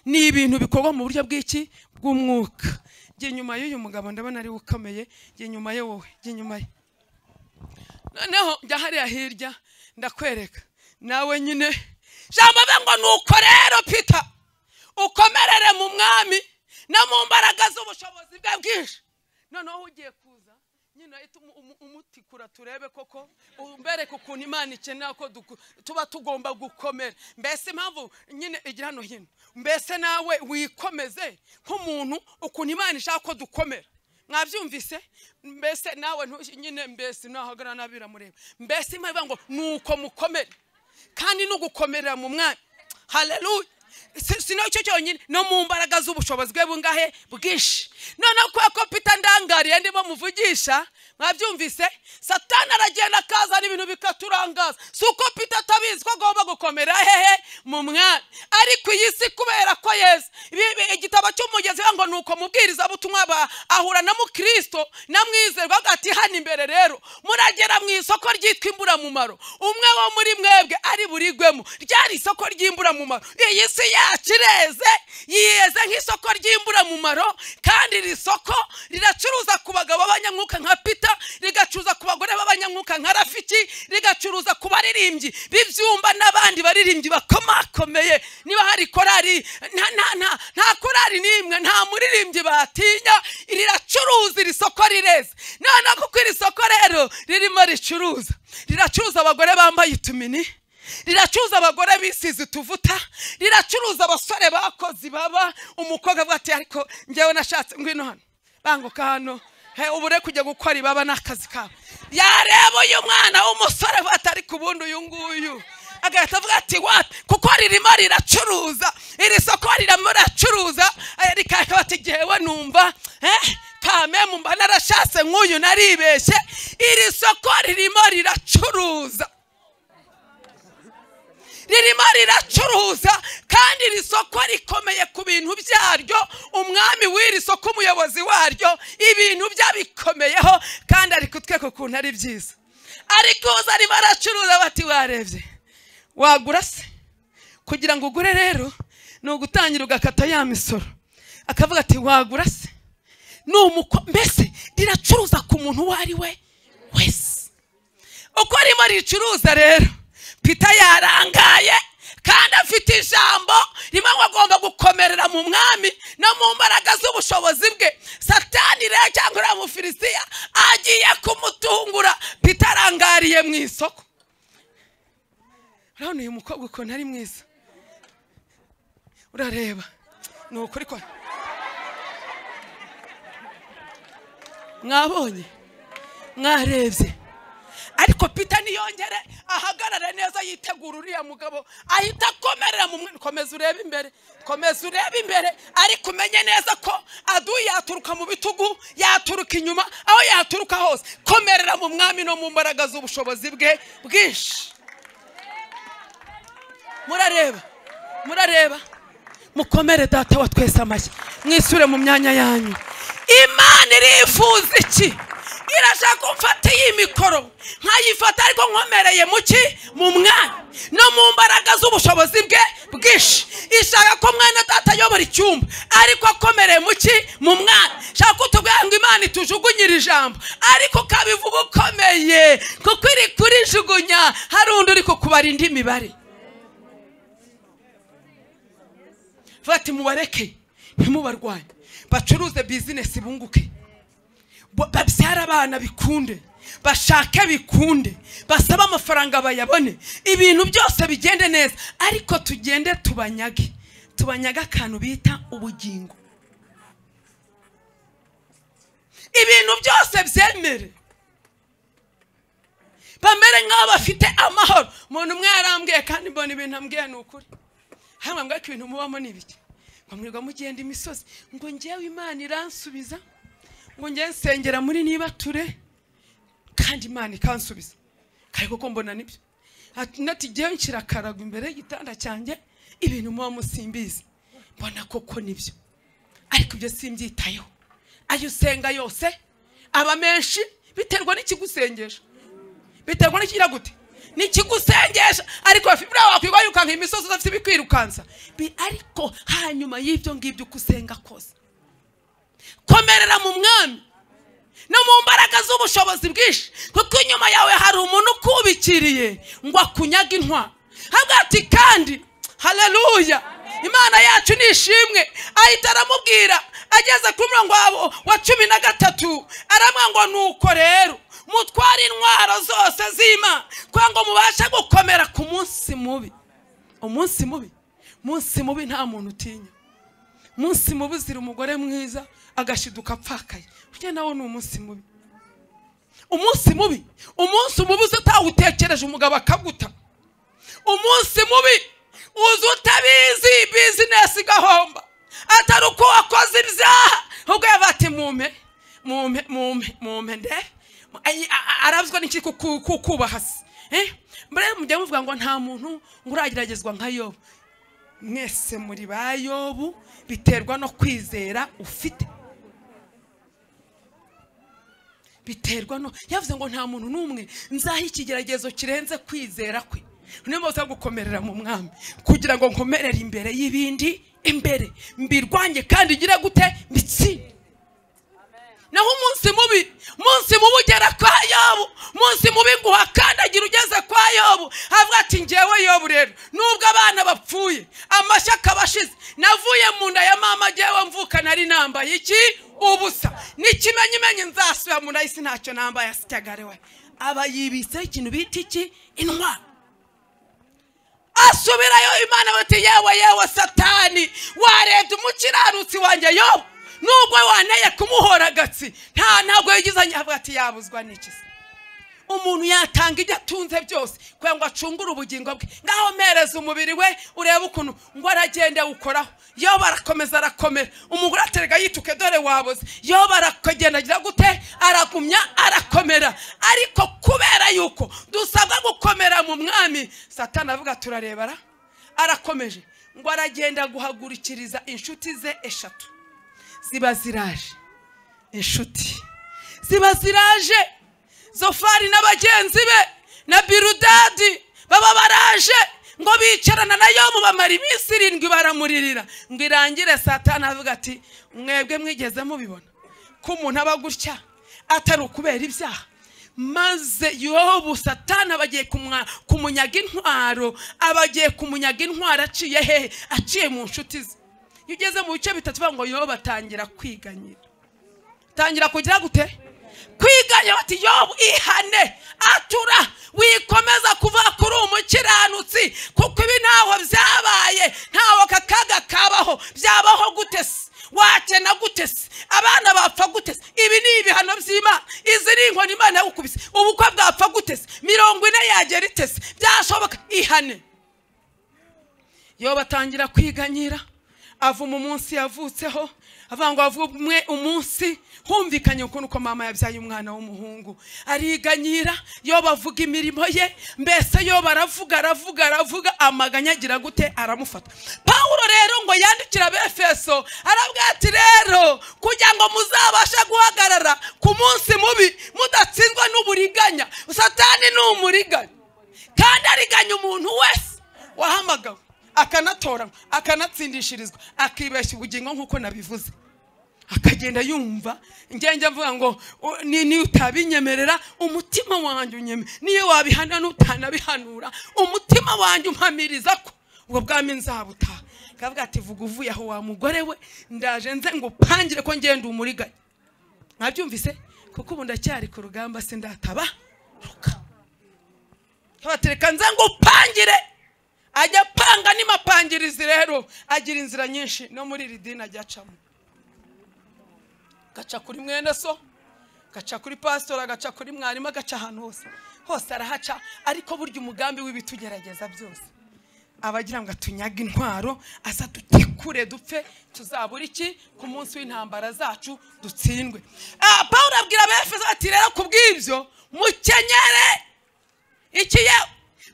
Ni ibintu bikorwa mu buryo bw'iki? Bw'umwuka. Jye nyuma y'uyu mugabo ndabona ari ukomeye, jye nyuma ye wowe, jye nyuma ye. Noneho njya hariya hirya ndakwereka nawe nyine. Jambo ngo nuko rero Peter ukomerere mu mwami no mu mbaraga z'ubushobozi bwe bwinshi. Noneho ugiye kuza nyine ahita umutikura turebe koko umbereke ukuntu Imana ikenera ko tuba tugomba gukomera. Mbese impamvu nyine igira hano hino, mbese nawe wikomeze nk'umuntu ukuntu Imana ishaka ko dukomera. Mwabyumvise? Mbese nawe nyine mbese nahagara nabira mureba. Mbese Imana ivuga ngo nuko mukomere, kandi nugukomerera mu mwami. Haleluya! Sino cyo cyonyine, no mu mbaraga z'ubushobozi bwe bungahe bwinshi. Noneho kwa ko Peter ndangariye ndimo muvugisha, Mwabyumvise? Satani aragenda akazana ibintu bikaturangaza. Si uko Peter atabizi ko agomba gukomera hehe mu mwami, ariko iyi si kubera ko Yesu, igitabo cy'umugezi ngo nuko mubwiriza butumwa ahura na mukristo na mwizerwa ati hano imbere rero muragera mu isoko ryitwa imburamumaro, umwe wo muri mwebwe ari burigwemo. Ryari isoko ry'imburamumaro. Iyi si yacu ireze, yiyeze nk'isoko ry'imburamumaro, kandi iri soko riracuruza ku bagabo b'abanyamwuka nka Peter, rigacuruza ku bagore b'abanyamwuka nka Rafiki, rigacuruza ku baririmbyi b'ibyumba n'abandi baririmbyi bakomakomeye. Niba hari korari, nta korari n'imwe, nta muririmbyi batinya, riracuruza. Iri soko rireze. None kuko iri soko rero ririmo ricuruza, riracuruza abagore bambaye utumini, riracuruza abagore bisize utuvuta, riracuruza abasore bakoze baba. Umukobwa avuga ati ariko njyewe nashatse, ngwino hano, banguka hano, ubure kujya gukora ibaba n'akazi kawe. Yareba uyu mwana w'umusore atari kubundi uyu nguyu, agahita avuga ati what, kuko ririmo riracuruza, iri soko ririmo riracuruza. Rikahita bati jyewe numva kamemu mba narashatse nk'uyu naribeshye. Iri soko ririmo riracuruza, ririmo riracuruza, kandi iri soko rikomeye ku bintu byaryo. Umwami w'iri soko, umuyobozi waryo, ibintu byabikomeyeho, kandi ari kutweka ukuntu ari byiza. Ariko uza arimo aracuruza, bati warebye wagura se? Kugira ngo ugure rero ni ugutangira ugakata ya misoro. Akavuga ati wagura se? Mbese riracuruza ku muntu uwo ari we wese. Uko arimo ricuruza rero, Peter yarangaye kandi afite ijambo rimwe ngo agomba gukomerera mu mwami no mu mbaraga z'ubushobozi bwe. Satani rero cyangwa uriya Mufilisitiya agiye kumutungura. Peter arangariye mu isoko. Urabona uyu mukobwa ukuntu ari mwiza, urareba ni ukuri ko mwabonye, mwarebye. Ariko Peter niyongere ahagarare neza, yitegura uriya mugabo, ahita akomerera mu mwami. Komeza urebe imbere, komeza urebe imbere, ariko umenye neza ko aduyi yaturuka mu bitugu, yaturuka inyuma, aho yaturuka hose. Komerera mu mwami no mu mbaraga z'ubushobozi bwe bwinshi. Murareba, murareba, mukomere data wa twese amashyi, mwisure mu myanya yanyu. Imana irifuza iki? Irashaka kumfata iyi mikoro nkayifata ariko nkomereye muki mu mwami no mu mbaraga z'ubushobozi bwe bwinshi. Ishaka ko mwana data ayobora icyumba ariko akomereye muki mu mwami. Shaka kutubwira ngo Imana itujugunyira ijambo, ariko ukabivuga ukomeye, kuko iri kurijugunya hari undi uri kukubara indi mibare. Fati mubareke, ntimubarwanye, bacuruze bizinesi bunguke, babyara abana bikunde, bashake bikunde, basaba amafaranga bayabone, ibintu byose bigende neza. Ariko tugende tubanyage, tubanyage akantu bita ubugingo. Ibintu byose byemere, bamere nk'aho bafite amahoro. Umuntu umwe yarambwiye, kandi mbona ibintu ambwiye ni ukuri. Hamwe mbwa ko ibintu mubamo ni ibiki, ngo mwirwa mugenda imisozi, ngo njyewe Imana iransubiza, ngo njye nsengera muri nibature kandi Imana ikansubiza. Kandi koko mbona nibyo. Ati njyewe nshyira akarago imbere y'igitanda cyanjye, ibintu muba musimbizi, mbona koko nibyo. Ariko ibyo simbyitayeho. Ayo usenga yose aba menshi, biterwa n'ikigusengesha, biterwa n'ikigira gute, nikigusengesha. Ariko buriya wakwirwa yirukanka imisozi udafite ibikwirukansa. Ariko hanyuma y'ibyo ngibyo uko usenga kose, komerera mu mwami no mu mbaraga z'ubushobozi bwinshi, kuko inyuma yawe hari umuntu ukubikiriye ngo akunyage intwaro. Hagati kandi haleluya, Imana yacu ni ishimwe. Ahita aramubwira ageze ku murongo wa 13, aramubwira ngo nuko rero mutware intwaro zose z'Imana kugira ngo mubashe gukomera ku munsi mubi. Umunsi mubi, munsi mubi nta muntu utinya. Munsi mubi uzira umugore mwiza agashiduka apfakaye, burya nawo ni umunsi mubi. Umunsi mubi, umunsi mubi uzi utawutekereje umugabo akaguta. Umunsi mubi uzi utabizi bizinesi igahomba, atari uko wakoze ibyaha, ahubwo yavuga ati mumpe mumpe mumpe mumpe nde Arabuzwa n'iki kukubaha se? Mbere mujya muvuga ngo nta muntu ngurageragezwa nka Yobu. Mwese muri ba Yobu, biterwa no kwizera ufite. Biterwa no yavuze ngo nta muntu n'umwe nzaha ikigeragezo kirenze kwizera kwe. Niyo mpamvu gukomerera mu mwami kugira ngo nkomerere imbere y'ibindi imbere mbirwanye kandi igire gute mbitsinde. Naho umunsi mubi ugera kwa Yobu, umunsi mubi nguhakandagira ugeze kwa Yobu, avuga ati njyewe Yobu rero nubwo abana bapfuye amashyaka bashize, navuye mu nda ya mama njyewe mvuka nari nambaye iki ubusa, n'ikimenyimenyi nzasubira mu nda y'isi ntacyo nambaye asicyagare we. Aba yibitseho ikintu bita iki? Intwaro. Asubirayo Imana bati yewe yewe Satani, warebye umukiranutsi wanjye Yobu, nubwo waneye kumuhora agatsi ntabwo yigizanye. Avuga ati yabuzwa n'iki se? Umuntu yatanga ibyo atunze byose kugira ngo acungure ubugingo bwe, ngaho mpereza umubiri we urebe ukuntu ngo aragenda awukoraho. Yobu arakomeza arakomera, umugore aterega yituke dore waboze. Yobu arakagenda agira gute? Aragumya arakomera. Ariko kubera yuko dusabwa gukomera mu mwami, Satani avuga turarebara, arakomeje ngo aragenda guhagurikiriza inshuti ze eshatu. Ziba ziraje inshuti, ziba ziraje. Zofari n'abagenzi be na Birudadi baba baraje ngo bicarana na Yobu bamara iminsi 7 baramuririra ngo irangire. Satani avuga ati mwebwe mwigeze mubibona ko umuntu aba gutya atari ukubera ibyaha? Maze Yobu Satani abagiye kumunyaga intwaro, abagiye kumunyaga intwaro aciye hehe? Aciye mu nshuti ze. Iyo ugeze mu bice bitatu bavuga ngo Yobu atangira kwiganyira, tangira kugira gute? Kwiganya. Bati Yobu ihane, atura, wikomeza kuva kuri umukiranutsi, kuko ibi ntaho byabaye, ntaho kakaga kabaho. Byabaho gute se? Wakena gute se? Abana bapfa gute se? Ibi ni ibihano by'Imana, izi ni inkoni Imana yagukubise. Ubukwe bwapfa gute se? 40 yagera ite se? Byashoboka? Ihane. Yobu atangira kwiganyira, avuma umunsi yavutseho, avuga ngo avumwe umunsi humvikanye ukuntu ko mama yabyaye umwana w'umuhungu. Ariganyira, Yobu avuga imirimo ye, mbese Yobu aravuga aravuga aravuga, amaganya agira gute? Aramufata. Pawulo rero ngo yandikira Abefeso aravuga ati rero kugira ngo muzabashe guhagarara ku munsi mubi mudatsinzwa n'uburiganya. Satani ni umuriganya, kandi ariganya umuntu wese wahamagawe akanatora akanatsindishirizwa, akibeshya ubugingo nk'uko nabivuze, akagenda yumva ngenge mvuga ngo ni utabinyemerera umutima wanjye unyeme, niyo wabihana n'utanabihanura umutima wanjye umpamiriza ko ubwo bwami nzabutaha. Kavuga ati vuga uvuye aho wa mugore we, ndaje nze ngo upangire ko ngenda umuriganya. Mwabyumvise? Kuko ubu ndacyari ku rugamba sindataba ruka. Kabatereka nze ngo upangire. Ajya panga n'imapangirizi rero agira inzira nyinshi, no muri iri dini ajya acamo. Gaca kuri mwene so, gaca kuri pastor, agaca kuri mwarimu, agaca ahantu hose hose arahaca. Ariko burya umugambi w'ibitugerageza byose abagira ngo atunyaga intwaro, aza dutikure dupfe, tuzabura iki ku munsi w'intambara zacu dutsindwe. Pawulo abwira Abefeso ati rero kubw'ibyo mukenyere iki ye,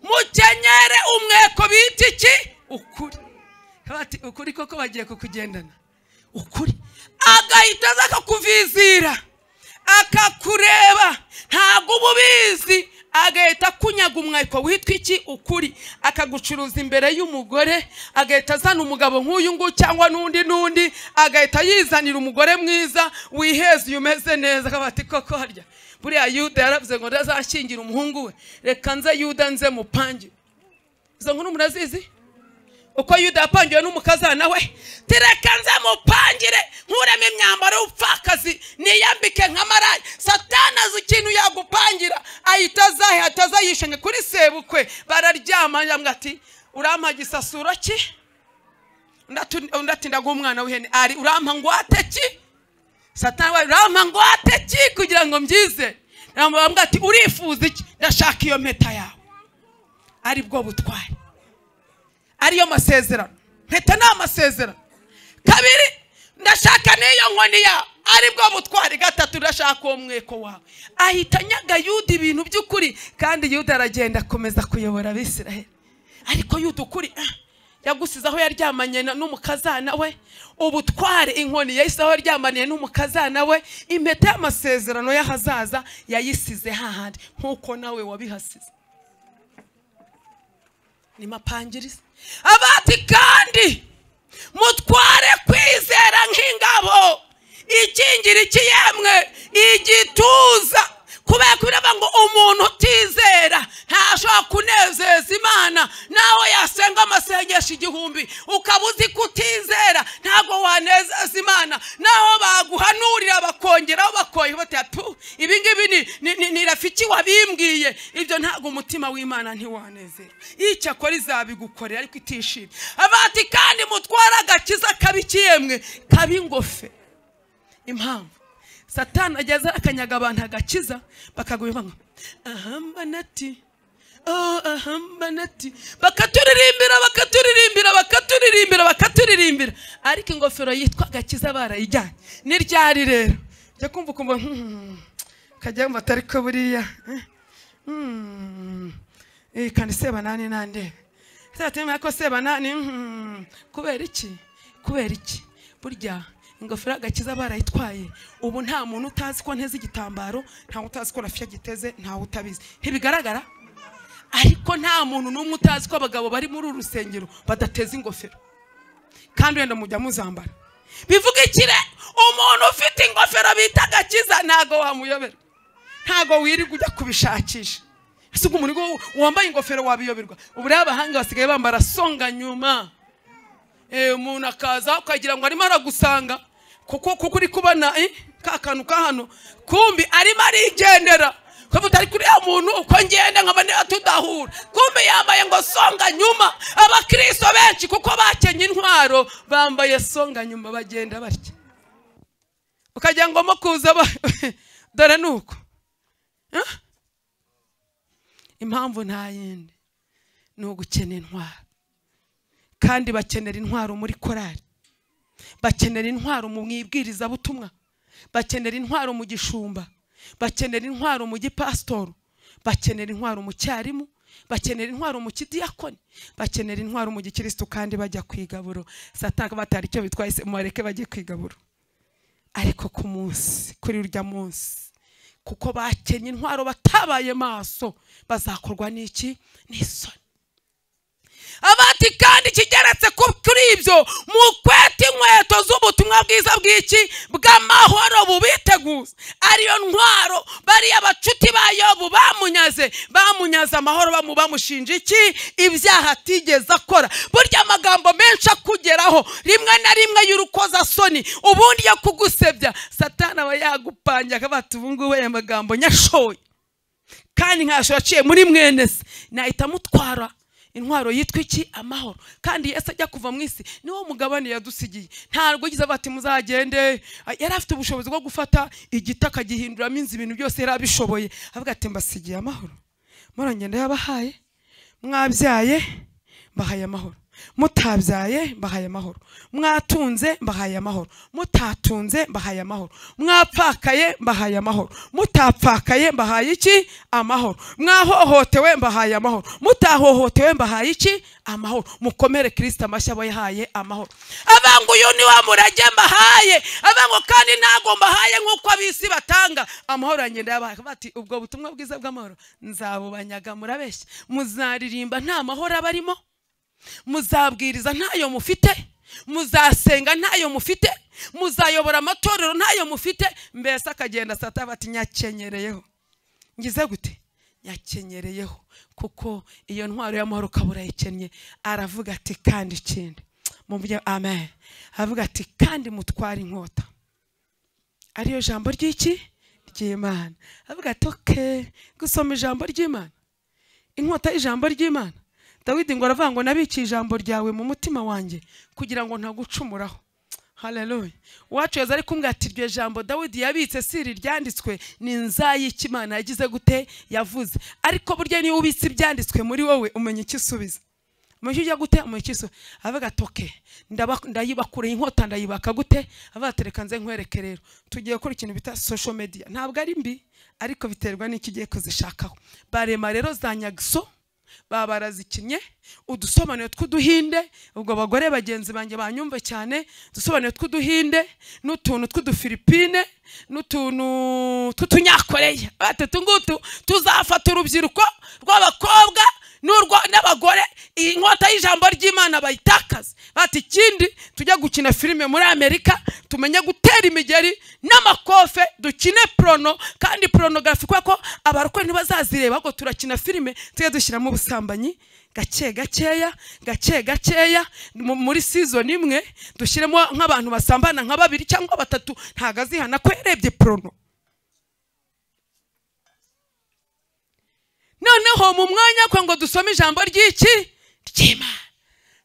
mukenyere umweko bita iki? Ukuri. Bati ukuri koko bagiye kukugendana ukuri, agahita aza akakuvizira akakureba ntabwo uba ubizi, agahita akunyaga umweko witwa iki? Ukuri. Akagucuruza imbere y'umugore, agahita azana umugabo nk'uyu nguyu cyangwa n'undi n'undi, agahita yizanira umugore mwiza wiheza uyu umeze neza. Akaba koko harya buriya Yuda yaravuze ngo ndazashyingira umuhungu we, reka nze Yuda nze mupange. Izo nkuru murazizi? Uko Yuda yapangiwe n'umukazana we, tireka nze mupangire, nkuremo imyambaro y'ubupfakazi niyambike nka maraya. Satani azi ikintu yagupangira, ahita azahe atazayishanye kuri sebukwe, bararyama. Yambwa ati urampa gisasuro ki? Undi ati ndaguha umwana w'ihene. Ari urampa ngwate ki? Satani we urampa ngwate ki kugira ngo mbyize? Namubwira ati urifuza iki? Ndashaka iyo mpeta yawe. Ari bwo butware, ariyo masezerano. Mpeta ni amasezerano. Kabiri, ndashaka n'iyo nkoni yawe. Aribwo butwari. Gatatu, urashaka uwo mweko wawe. Ahita anyaga Yuda ibintu by'ukuri, kandi Yuda aragenda akomeza kuyobora Abisiraheli. Ariko Yuda ukuri yagusize aho yaryamanye n'umukazana we, ubutware inkoni yahise aho yaryamaniye n'umukazana we, impeta y'amasezerano y'ahazaza yayisize hahandi nk'uko nawe wabihasize. Ni mapangiriza. Abati kandi mutware kwizera nk'ingabo ikingira ikiyemwe igituza. Kubera ko biravuga ngo umuntu utizera ntashobora kunezeza Imana, nawe yasenga amasengesho 1000 ukaba uzi kutizera ntabwo wanezeza Imana. Naho baguhanurira bakongeraho bakoye bati atu ibi ngibi ni rafiki wabimbwiye, ibyo ntabwo umutima w'Imana ntiwanezera. Icyo akora izabigukorera ariko itishimye. Abati kandi mutwara agakiza kabikiyemwe kabingofe. Impamvu Satani ageze akanyaga abantu agakiza bakaguye banga ahambanati, oh ahambanati, bakaturirimbira bakaturirimbira bakaturirimbira bakaturirimbira, ariko ingofero yitwa agakiza barayijyanye. Ni ryari rero jya kumva ukumva kajya mva atari ko buriya kandi sebanani nande satani ko sebanani kubera iki? Kubera iki? Burya ingofero agakiza barayitwaye. Ubu nta muntu utazi ko nteze igitambaro, nta utazi ko rafia giteze, nta utabizi, ntibigaragara. Ariko nta muntu n'umwe utazi ko abagabo bari muri uru rusengero badateze ingofero, kandi wenda mujya muzambara. Bivuga ikire umuntu ufite ingofero bita agakiza ntago wamuyobera, ntago wirirwa ujya kubishakisha. Ese ubwo umuntu wambaye ingofero wabiyoberwa? Ubu rero abahanga basigaye bambara songa nyuma, umuntu akaza ukagira ngo arimo aragusanga kuko uri kubona ka kantu ka hano, kumbi arimo arigendera kuko utari kuri ya muntu uko ngenda nkaba niba tudahura, kumbi yambaye ngo songa nyuma. Abakristo benshi kuko bakenye intwaro bambaye songa nyuma bagenda batya, ukagira ngo mo kuza dore nuko. Impamvu nta yindi ni ugukena intwaro. Kandi bakenera intwaro muri korali, bakenera intwaro mu mwibwirizabutumwa, bakenera intwaro mu gishumba, bakenera intwaro mu gipasitoro, bakenera intwaro mu cyarimu, bakenera intwaro mu kidiyakoni, bakenera intwaro mu gikristo, kandi bajya kwigaburo. Satani batari icyo bitwaye mubareke bajye kwigaburo. Ariko ku munsi, kuri urya munsi, kuko bakenye intwaro batabaye maso, bazakorwa n'iki? N'isoni. Abati kandi kigeretse kuri ibyo, mukwete inkweto z'ubutumwa bwiza bw'iki bw'amahoro bubiteguza, ariyo ntwaro bariya bacuti ba Yobu bamunyaze amahoro, bamushinja iki? Ibyaha atigeze akora. Burya amagambo menshi akugeraho rimwe na rimwe y'urukozasoni, ubundi yo kugusebya, Satani aba yagupangiye akabati ubu ngubu aya magambo nyashoye, kandi nkasho yaciye muri mwene se nahita mutwara intwaro yitwa iki? Amahoro. Kandi Yesu ajya kuva mu isi niwo mugabane yadusigiye. Ntabwo yigize bati muzagende, yari afite ubushobozi bwo gufata igiti akagihinduramo inzu, ibintu byose yari abishoboye. Avuga ati mbasigiye amahoro, murangenda yabahaye, mwabyaye mbahaye amahoro, mutabyaye mbahaye amahoro, mwatunze mbahaye amahoro, mutatunze mbahaye amahoro, mwapfakaye mbahaye amahoro, mutapfakaye mbahaye iki? Amahoro. Mwahohotewe mbahaye amahoro, mutahohotewe mbahaye iki? Amahoro. Mukomere Kristo amashyi abo yahaye amahoro. Abangu uyu ni wa murage mbahaye, abangu kandi ntago mbahaye nk'uko abisi batanga amahoro yangenda yabahaye. Bati ubwo butumwa bwiza bw'amahoro nzabubanyaga, murabeshya, muzaririmba nta mahoro abarimo, muzabwiriza ntayo mufite, muzasenga ntayo mufite, muzayobora amatorero ntayo mufite. Mbese akagenda Satani ati nyakenyereyeho, ngize gute? Nyakenyereyeho. Kuko iyo ntwaro y'amahoro kabura ikennye. Aravuga ati kandi ikindi mumvuge amen. Aravuga ati kandi mutwara inkota, ariyo jambo ry'iki? Ry'Imana. Aravuga ati okay, gusoma ijambo ry'Imana, inkota y'ijambo ry'Imana. Dawidi ngo aravuga ngo nabikiye ijambo ryawe mu mutima wanjye kugira ngo ntagucumuraho. Haleluya. Uwacu yaza ari kumbwira ati iryo jambo Dawidi yabitse siri ryanditswe ni nzayiki Imana yagize gute? Yavuze. Ariko burya niba ubitse ibyanditswe muri wowe umenya icyo usubiza. Umuziki ujya gute? Umuziki avuga toke ndayibakure inkota ndayibaka gute? Avuga tereka nze nkwereke rero. Tugiye gukora ikintu bita social media. Ntabwo ari mbi ariko biterwa n'iki ugiye kuzishakaho. Barema rero za nyagiso babarazikinye udusobanuro tw'uduhinde, ubwo bagore bagenzi banjye banyumve cyane, udusobanuro tw'uduhinde n'utuntu tw'udufilipine n'utuntu tw'utunyakoreya. Batatu ngutu tuzafata urubyiruko rw'abakobwa n'abagore, inkota y'ijambo ry'Imana bayitakaza. Bati ikindi tujya gukina filime muri Amerika, tumenye gutera imigeri n'amakofe, dukine prono, kandi pornography kuko abarokore ntibazazireba, ahubwo turakina filime tujye dushyiramo ubusambanyi gake gakeya gake gakeya. Muri season imwe dushyiremo nk'abantu basambana nka babiri cyangwa batatu, ntago azihana ko yarebye prono. Noneho mu mwanya ko ngo dusome ijambo ry'iki ry'Imana,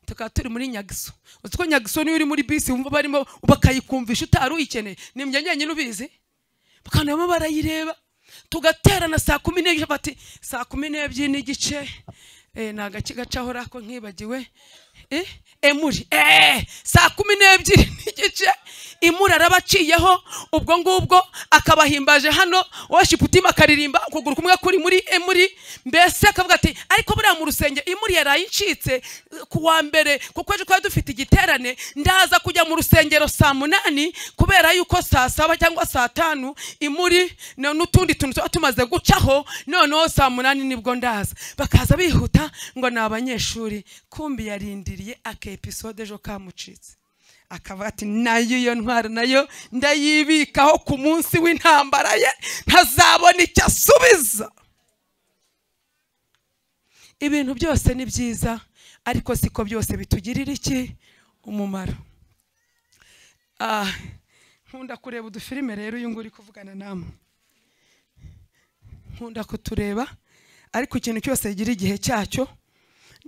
tukaba turi muri nyagiso. Uzi ko nyagiso niyo uri muri bisi wumva barimo bakayikumvisha utari uyikeneye, ni njye njyenyine ubizi, bakanaba barayireba. Tugaterana saa 12, bati saa 12:30, ni agace gacaho rako nkibagiwe, emuri saa 12:30 imuri arabaciyeho. Ubwo ngubwo akabahimbaje hano worship team akaririmba ukuguru kumwe kuri muri emuri, mbese akavuga ati ariko buriya mu rusenge imuri yarayincitse ku wa mbere, kuko ejo twari dufite igiterane, ndaza kujya mu rusengero saa 8 kubera yuko saa 7 cyangwa saa 5 imuri n'utundi tuntu tuba tumaze gucaho, noneho saa 8 nibwo ndaza. Bakaza bihuta ngo ni abanyeshuri, kumbi yarindiriye aka episode ejo kamucitse, akaba ati nayo iyo ntwaro nayo ndayibikaho ku munsi w'intambara ye ntazabona icyo asubiza. Ibintu byose ni byiza ariko siko byose bitugirira iki umumaro. Nkunda kureba udufilime rero, uyu nguri kuvugana namwe nkunda kutureba, ariko ikintu cyose kigira igihe cyacyo.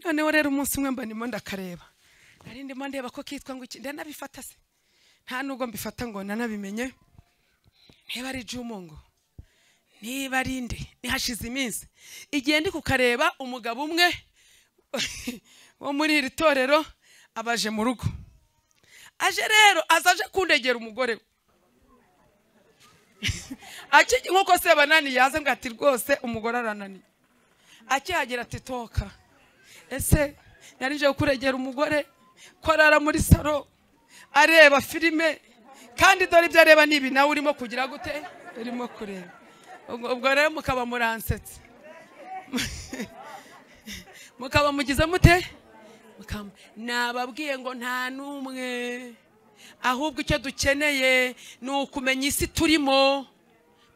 Noneho rero umunsi umwe mba ndimo ndakareba, nari ndimo ndeba ko kitwa ngo iki, ndanabifata se nta nubwo mbifata ngo nanabimenye, niba ari Jumungo niba ari nde, nihashize iminsi igihe ndi kukareba, umugabo umwe wo muri iri torero abaje mu rugo. Aje rero azaje kundegera umugore we. Nkuko Sebanani yaza ngo ati rwose umugore arananiye, akihagera ati toka, ese narije kuregera umugore ko arara muri saro areba filime, kandi dore ibyo areba nibi nawe urimo kugira gute, urimo kureba. Ubwo rero mukaba muransetse, mukaba mugize mute, nababwiye ngo nta numwe, ahubwo icyo dukeneye ni ukumenya isi turimo.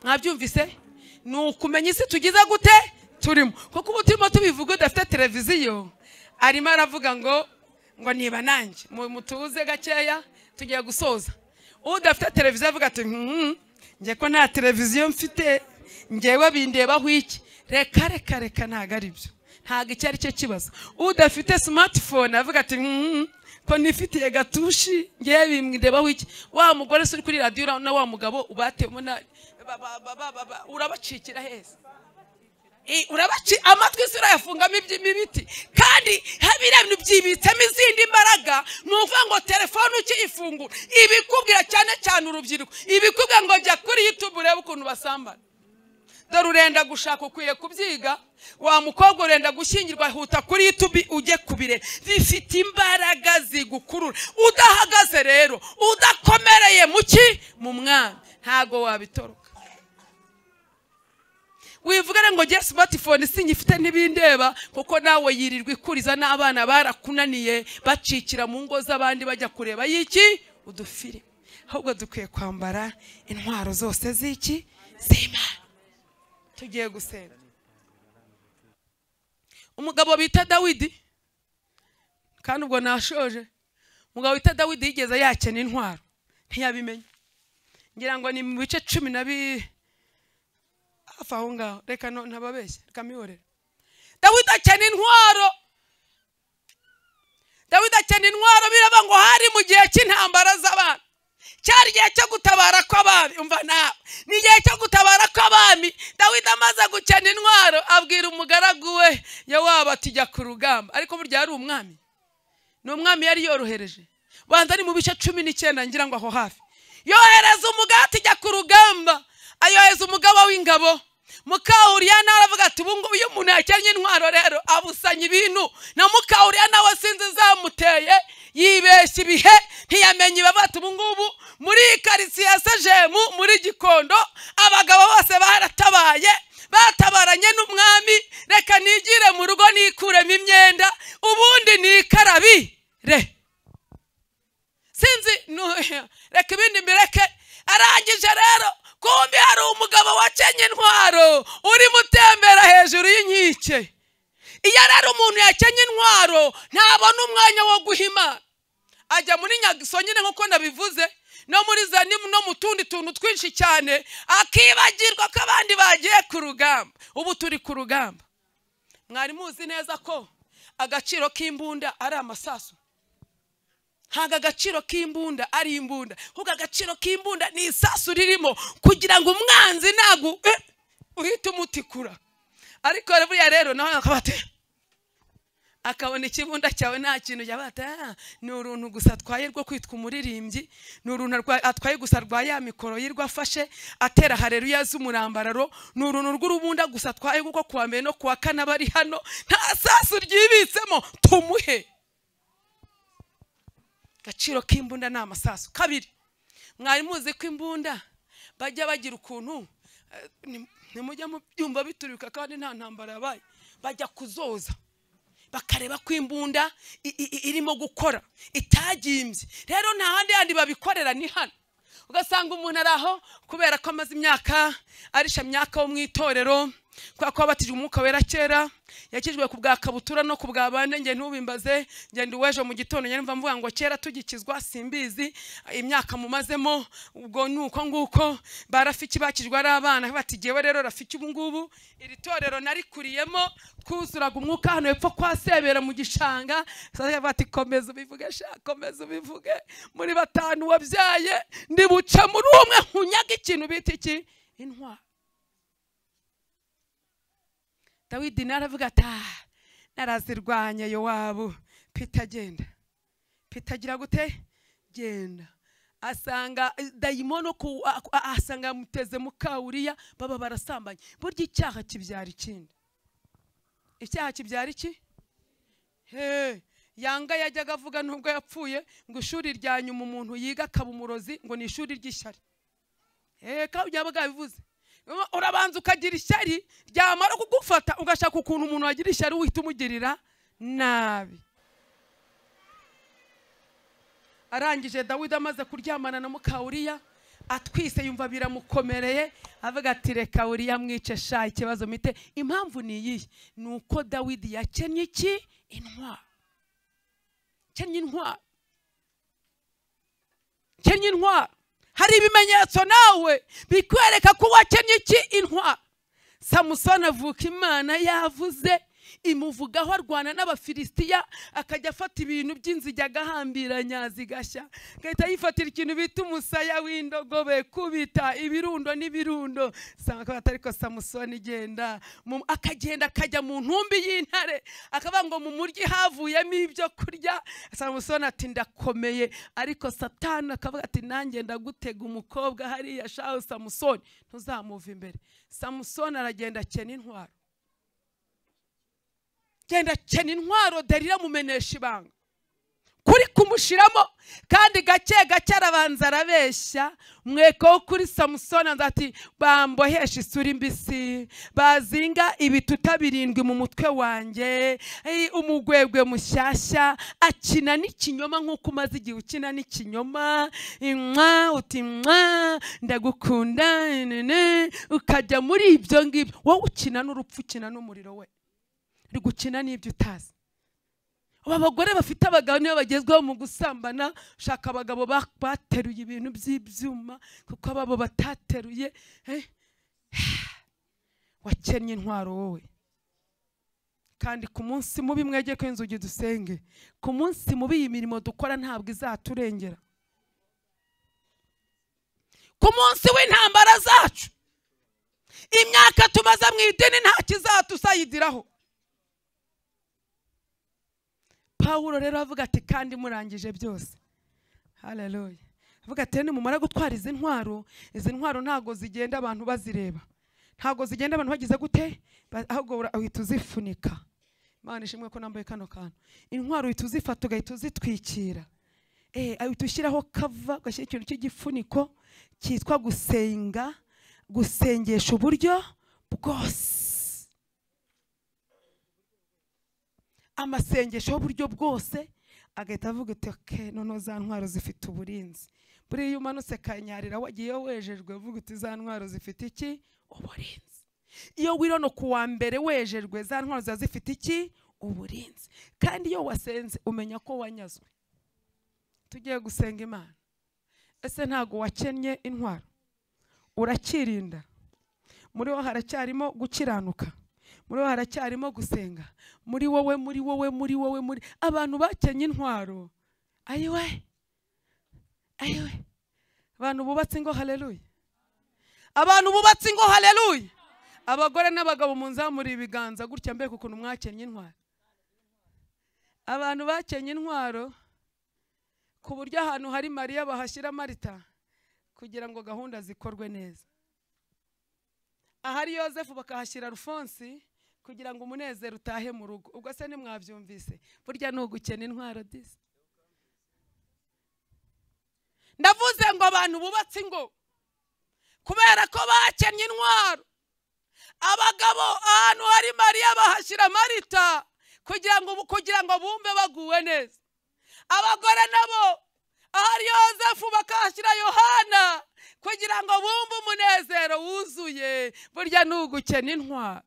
Mwabyumvise? Ni ukumenya isi tugize gute turimo, kuko ubu turimo tubivuga udafite televiziyo arimo aravuga ngo niba nanjye mutuze gakeya tugiye gusoza. Udafite televiziyo avuga ati njye ko nta televiziyo mfite, njyewe bindebaho iki? Reka reka reka, ntago ari byo, ntago icyo ari cyo kibazo. Udafite smartphone avuga ati ko nifitiye gatushi, njyewe bindebaho iki? Wa mugore se uri kuri radiyo na wa mugabo ubatemo urabacikira heza, urabaci amatwi se urayafungamo iby'imibiti, kandi habira ibintu byibitsemo izindi mbaraga. Ni ukuvuga ngo telefone ukiyifungura ibikubwira cyane cyane urubyiruko, ibikubwira ngo jya kuri YouTube urebe ukuntu basambana. Dore urenda gushaka ukwiye kubyiga, wa mukobwa urenda gushyingirwa huta kuri YouTube ujye kubire, bifite imbaraga zigukurura. Udahagaze rero udakomereye muki mu mwami ntago wabitoroka. Wivugana ngo je smartphone sinyifite ntibindeba, kuko nawe yirirwa ikuriza n'abana barakunaniye bacikira mu ngo z'abandi bajya kureba yiki udufire. Ahubwo dukwiye kwambara intwaro zose z'iki z'Imana. Tugiye gusenga. Umugabo bita Dawidi, kandi ubwo nashoje, umugabo bita Dawidi yigeze yakena intwaro ntiyabimenya. Ngira ngo ni mu bice 12 hafi aho ngaho, reka ntababeshye, reka mihorere. Dawidi akena intwaro, Dawidi akena intwaro, birava ngo hari mu gihe cy'intambara z'abantu. Cyari igihe cyo gutabara kw'abami. Umva nawe, ni igihe cyo gutabara kw'abami. Dawidi amaze gukena intwaro abwira umugaragu we Yowabu ati jya ku rugamba. Ariko burya yari umwami, ni umwami yari yorohereje. Banza ari mu bice 19 ngira ngo aho hafi. Yohereza umugati jya ku rugamba, ayohereza umugaba w'ingabo. Mukawuriya nawe aravuga ati ubu ngubu iyo umuntu yakennye intwaro rero abusanya ibintu. Na Mukawuriya nawe sinzi zamuteye, yibeshya ibihe ntiyamenye ibabata. Ubu ngubu muri karitsiye ya Sejemu muri Gikondo abagabo bose baratabaye, batabaranye n'umwami. Reka nigire mu rugo nikuremo imyenda ubundi nikarabire, sinzi reka ibindi mbireke. Arangije rero kumbi hari umugabo wakenye intwaro urimo utembera hejuru y'inkike. Iyo ari umuntu yakenye intwaro ntabona umwanya wo guhima, ajya muri Nyagiso nyine nkuko nabivuze, no muri Zanimu no mu tundi tuntu twinshi cyane, akibagirwa ko abandi bagiye ku rugamba. Ubu turi ku rugamba. Mwari muzi neza ko agaciro k'imbunda ari amasasu. Ntabwo agaciro k'imbunda ari imbunda, ahubwo agaciro k'imbunda ni isasu ririmo kugira ngo umwanzi nagu uhite umutikura. Ariko buriya rero nawe akabate akabona ikibunda cyawe nta kintu yabata, ni uruntu gusa atwaye rwo kwitwa umuririmbyi, ni uruntu atwaye gusa rwa ya mikoro yirwa afashe atera haleluya z'umurambararo, ni uruntu rw'urubunda gusa atwaye kuko kuwa mbere no kuwa kane bari hano nta sasu ryibitsemo, tumuhe. Gaciro k'imbunda ni amasasu. Kabiri, mwari muzi ko imbunda bajya bagira ukuntu nimujya mu byumba biturika kandi nta ntambara yabaye, bajya kuzoza bakareba ko imbunda irimo gukora itagimbye. Rero nta handi handi babikorera, ni hano. Ugasanga umuntu ari aho kubera ko amaze imyaka arisha myaka wo mu itorero, kubera ko wabatijwe umwuka wera kera, yakijwe ku bwa kabutura no ku bwa bande. Nge ntubimbaze, ngenda uwejo mu gitondo nyine mva mvuga ngo kera tugikizwa simbizi imyaka mumazemo, ubwo nuko nguko barafiki bakijwe ari abana bati jewe rero rafiki ubu ngubu iri torero narikuriyemo twuzuraga umwuka hano hepfo kwa Sebera mu gishanga. Sasa bati komeza ubivuge sha, komeza ubivuge, muri batanu wabyaye ndibuca muri umwe nkunyaga ikintu bita iki intwaro. Dawidi naravuga ati narazirwanye Yowabu. Pita genda, Pita agira gute? Genda. Asanga dayimono ku asanga muteze Mukawuriya baba barasambanye. Burya icyaha kibyara ikindi. Icyaha kibyara iki? He, Yanga yajyaga avuga nubwo yapfuye ngo ishuri rya nyuma umuntu yiga akaba umurozi ngo ni ishuri ry'ishyari. Ka byabaga bivuze. Urabanza ukagira ishyari ryamara kugufata ugashaka ukuntu umuntu wagira ishyari uhita umugirira nabi. Arangije Dawidi amaze kuryamana na Mukawuriya atwise yumva biramukomereye, avuga ati reka Uriya mwice sha ikibazo mite. Impamvu ni iyihe? Nuko Dawidi yakennye iki? Intwaro. Kennye intwaro. Kennye intwaro. Hari ibimenyetso nawe bikwereka ko wakennye iki? Intwaro. Samusoni avuka Imana yavuze imuvugaho arwana n'Abafilisitiya, akajya afata ibintu by'inzige agahambiranya zigashya, agahita yifatira ikintu bita umusaya w'indogobe, kubita ibirundo n'ibirundo. Ariko Samusoni genda, akagenda akajya mu ntumbi y'intare, akavuga ngo mu muryi havuyemo ibyo kurya. Samusoni ati ndakomeye, ariko Satani akavuga ati nanjye ndagutega umukobwa hariya shaho Samusoni ntuzamuva imbere. Samusoni aragenda akena intwaro. Genda kena intwaro, Delila mumenesha ibanga kuri kumushiramo, kandi gake gake arabanza arabeshya. Mweko wo kuri Samusoni ati bambohesha isuri mbisi, bazinga ibituta birindwi mu mutwe wanjye, umugwegwe mushyashya. Akina n'ikinyoma nk'uko umaze igihe ukina n'ikinyoma, mwa uti mwa ndagukunda, ukajya muri ibyo ngibyo. Wowe ukina n'urupfu, ukina n'umuriro, we uri gukina n'ibyo utazi. Aba bagore bafite abagabo niyo bagezweho mu gusambana, shaka abagabo bateruye ibintu by'ibyuma kuko ababo batateruye. Wakennye intwaro wowe. Kandi ku munsi mubi mwegeye ko inzugi dusenge, ku munsi mubi iyi mirimo dukora ntabwo izaturengera. Ku munsi w'intambara zacu, imyaka tumaze mu idini nta kizatusayidiraho. Pawulo rero avuga ati kandi murangije byose. Haleluya. Avuga ati nimumara gutwara izi ntwaro, izi ntwaro ntago zigenda abantu bazireba. Ntago zigenda abantu bagize gute? Ahubwo uhita uzifunika. Imana ishimwe ko nambaye kano kantu. Intwaro uhita uzifata ugahita uzitwikira. Uhita ushyiraho kava, ugashyira ikintu cy'igifuniko cyitwa gusenga, gusengesha uburyo bwose. Amasengesho y'uburyo bwose, agahita avuga ati okay, noneho za ntwaro zifite uburinzi. Buriya iyo umanutse kanyarira wagiye wejejwe, uvuga uti za ntwaro zifite iki? Uburinzi. Iyo wirono ku wa mbere wejejwe, za ntwaro ziba zifite iki? Uburinzi. Kandi iyo wasenze umenya ko wanyazwe. Tugiye gusenga Imana. Ese ntago wakennye intwaro? Urakirinda. Muri wowe haracyarimo gukiranuka. Muri wowe haracyarimo gusenga. Muri wowe, muri wowe, muri wowe, muri abantu bakenye intwaro. Ayiwe. Ayiwe. Abantu bubatse ingo, haleluya. Abantu bubatse ingo, haleluya. Abagore n'abagabo munzamuri ibiganza gutya mbere ukuntu mwakenye intwaro. Abantu bakenye intwaro ku buryo ahantu hari Mariya bahashyira Marita kugira ngo gahunda zikorwe neza. Ahari Yosefu bakahashyira Alphonse kugira ngo umunezero utahe mu rugo. Ubwo se ntimwabyumvise? Burya ni ugukena intwaro disi. Ndavuze ngo abantu bubatse ingo kubera ko bakennye intwaro, abagabo ahantu hari Mariya bahashyira Marita kugira ngo bumve baguwe neza. Abagore nabo ahari Yosefu bakahashyira Yohana kugira ngo bumve umunezero wuzuye. Burya ni ugukena intwaro.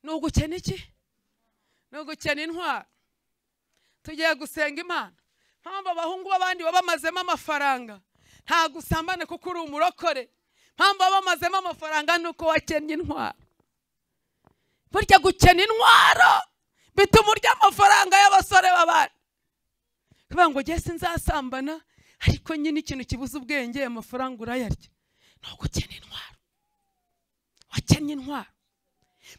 Ni ugukena iki? Ni ugukena intwaro. Tugiye gusenga Imana. Mpamvu abahungu b'abandi bamazemo amafaranga, nta gusambane kuko uri umurokore. Mpamvu bamazemo amafaranga nuko wakennye intwaro. Burya gukena intwaro bituma urya amafaranga y'abasore b'abandi. Kuvuga ngo jye sinzasambana, ariko nyine ikintu kibuza ubwenge amafaranga urayarya. Ni ugukena intwaro. Wakennye intwaro.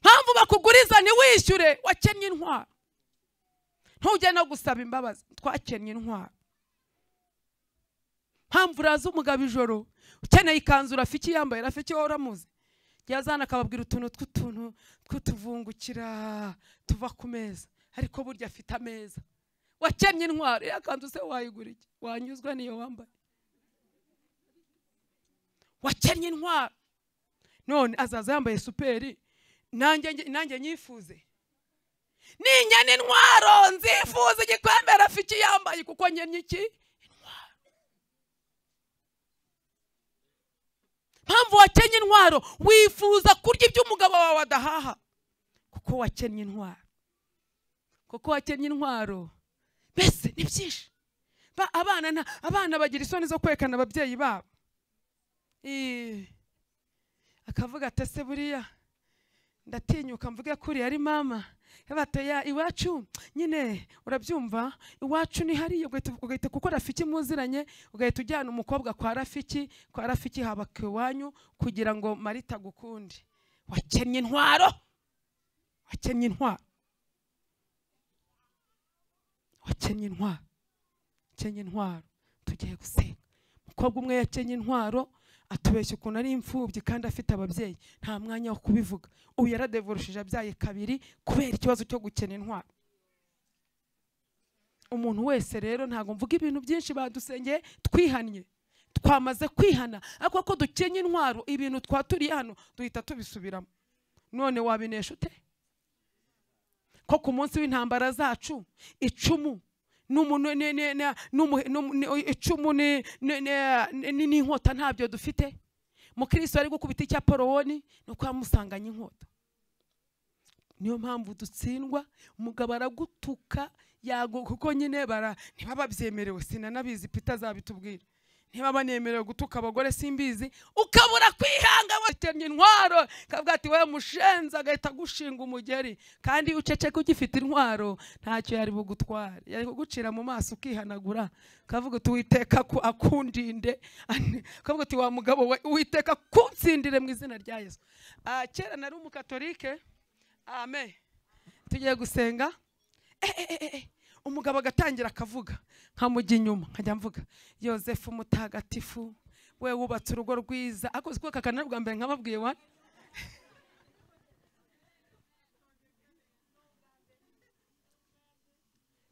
Mpamvu bakuguriza ntiwishyure, wakennye intwaro. Ntujye no gusaba imbabazi, twakennye intwaro. Mpamvu uraza umugabo ijoro ukeneye ikanzu Rafiki yambaye, Rafiki wowe uramuzi, yazana akababwira utuntu tw'utuntu tw'utuvungukira tuva ku meza, ariko burya afite ameza. Wakennye intwaro, ya kanzu se wayigura iki? Wanyuzwa niyo wambaye. Wakennye intwaro. None azaza yambaye superi, nanjye nyifuze. Ninyana intwaro nzifuza igikombe Rafiki yambaye kuko nkennye iki? Intwaro. Mpamvu wakennye intwaro, wifuza kurya ibyo umugabo wawe adahaha kuko wakennye intwaro. Kuko wakennye intwaro. Mbese ni byinshi. Abana bagira isoni zo kwerekana ababyeyi babo. Akavuga ati se buriya ndatinyuka mvuge kuri ari mama. Yabatoya iwacu nyine urabyumva, iwacu ni hariya, ugahita kuko Rafiki muziranye, ugahita ujyana umukobwa kwa Rafiki, kwa Rafiki haba iwanyu kugira ngo Marita gukunde. Wakennye intwaro. Wakennye intwaro. Wakennye intwaro. Wakennye intwaro. Tugiye gusenga. Umukobwa umwe yakennye intwaro, atubeshya ukuntu ari imfubyi kandi afite ababyeyi, nta mwanya wo kubivuga. Ubu yaradevorushije abyaye kabiri kubera ikibazo cyo gukena intwaro. Umuntu wese rero, ntago mvuga ibintu byinshi, badusengeye twihannye, twamaze kwihana, ariko ko dukenye intwaro ibintu twaturiye hano duhita tubisubiramo. None wabinesha ute? Ko ku munsi w'intambara zacu icumu icumu n'inkota ntabyo dufite. Mukristo ari gukubita icya Polowoni nuko yamusanganye inkota. Niyo mpamvu dutsindwa. Umugabo aragutuka yago kuko nyine ntibababyemerewe, sinanabizi Peter azabitubwira. Niba banemerewe gutuka abagore simbizi, ukabura kwihanga watemye intwaro, kavuga ati we mushenza, agahita gushinga umugeri. Kandi uceceka ugifite intwaro ntacyo yari bugutware, yari kugucira mu maso ukihanagura, kavuga uti Uwiteka akundinde, kavuga uti wa mugabo we Uwiteka kunsindire mu izina rya Yesu. Kera nari umukatolike, amen. Tugiye gusenga, umugabo agatangira akavuga, nkamujya inyuma nkajya mvuga Yosefu mutagatifu we wubatse urugo rwiza. Akoze ko kakana bwa mbere nkababwiye wa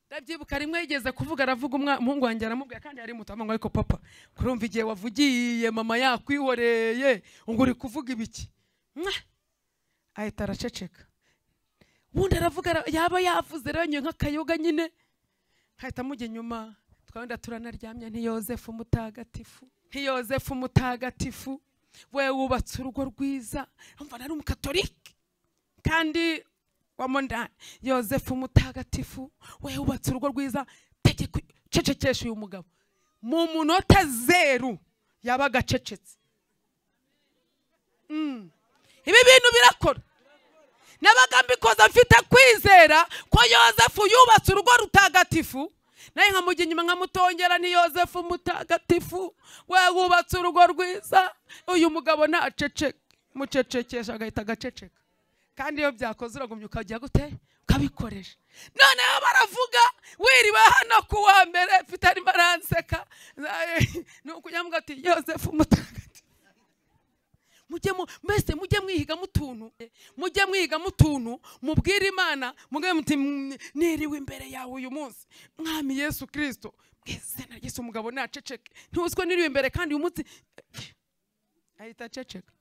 ndabyibuka rimwe yigeze kuvuga, aravuga umuhungu wanjye aramubwira, kandi yari muto, ngo ariko papa kurumva igihe wavugiye mama yakwihoreye ngo uri kuvuga ibiki, ahita araceceka. Ubundi aravuga, yaba yavuze rero nk'akayoga nyine, nkahita mujya inyuma, twabenda turanaryamye, nti Yosefu mutagatifu, nti Yosefu mutagatifu we wubatse urugo rwiza. Umva nari umukatolike kandi wa mondani. Yosefu mutagatifu we wubatse urugo rwiza, tegeko cecekesha uyu mugabo. Mu munota 0 yabaga acecetse. Ibi bintu birakora. Nabaga mbikoza mfite kwizera ko Yosefu yubatse urugo rutagatifu, naye nkamujya inyuma nkamutongera, ni Yosefu mutagatifu we wubatse urugo rwiza, uyu mugabo naceceke, mucecekesha agahita agaceceka. Kandi iyo byakoze uragumya ukajya gute ukabikoresha. Noneho baravuga wiriwe hano ku wa mbere mfite arimo aranseka, nuko nyambwa ati Yosefu mutagatifu. Mujye mujye mwihiga mutuntu, mujye mwihiga mutuntu, mubwire Imana, mubwire muti niriwe imbere yawe uyu munsi Mwami Yesu Kristo, mwizina Yesu. Umugabo naceceke, ntuzwe niriwe imbere kandi uyu munsi ahita aceceka,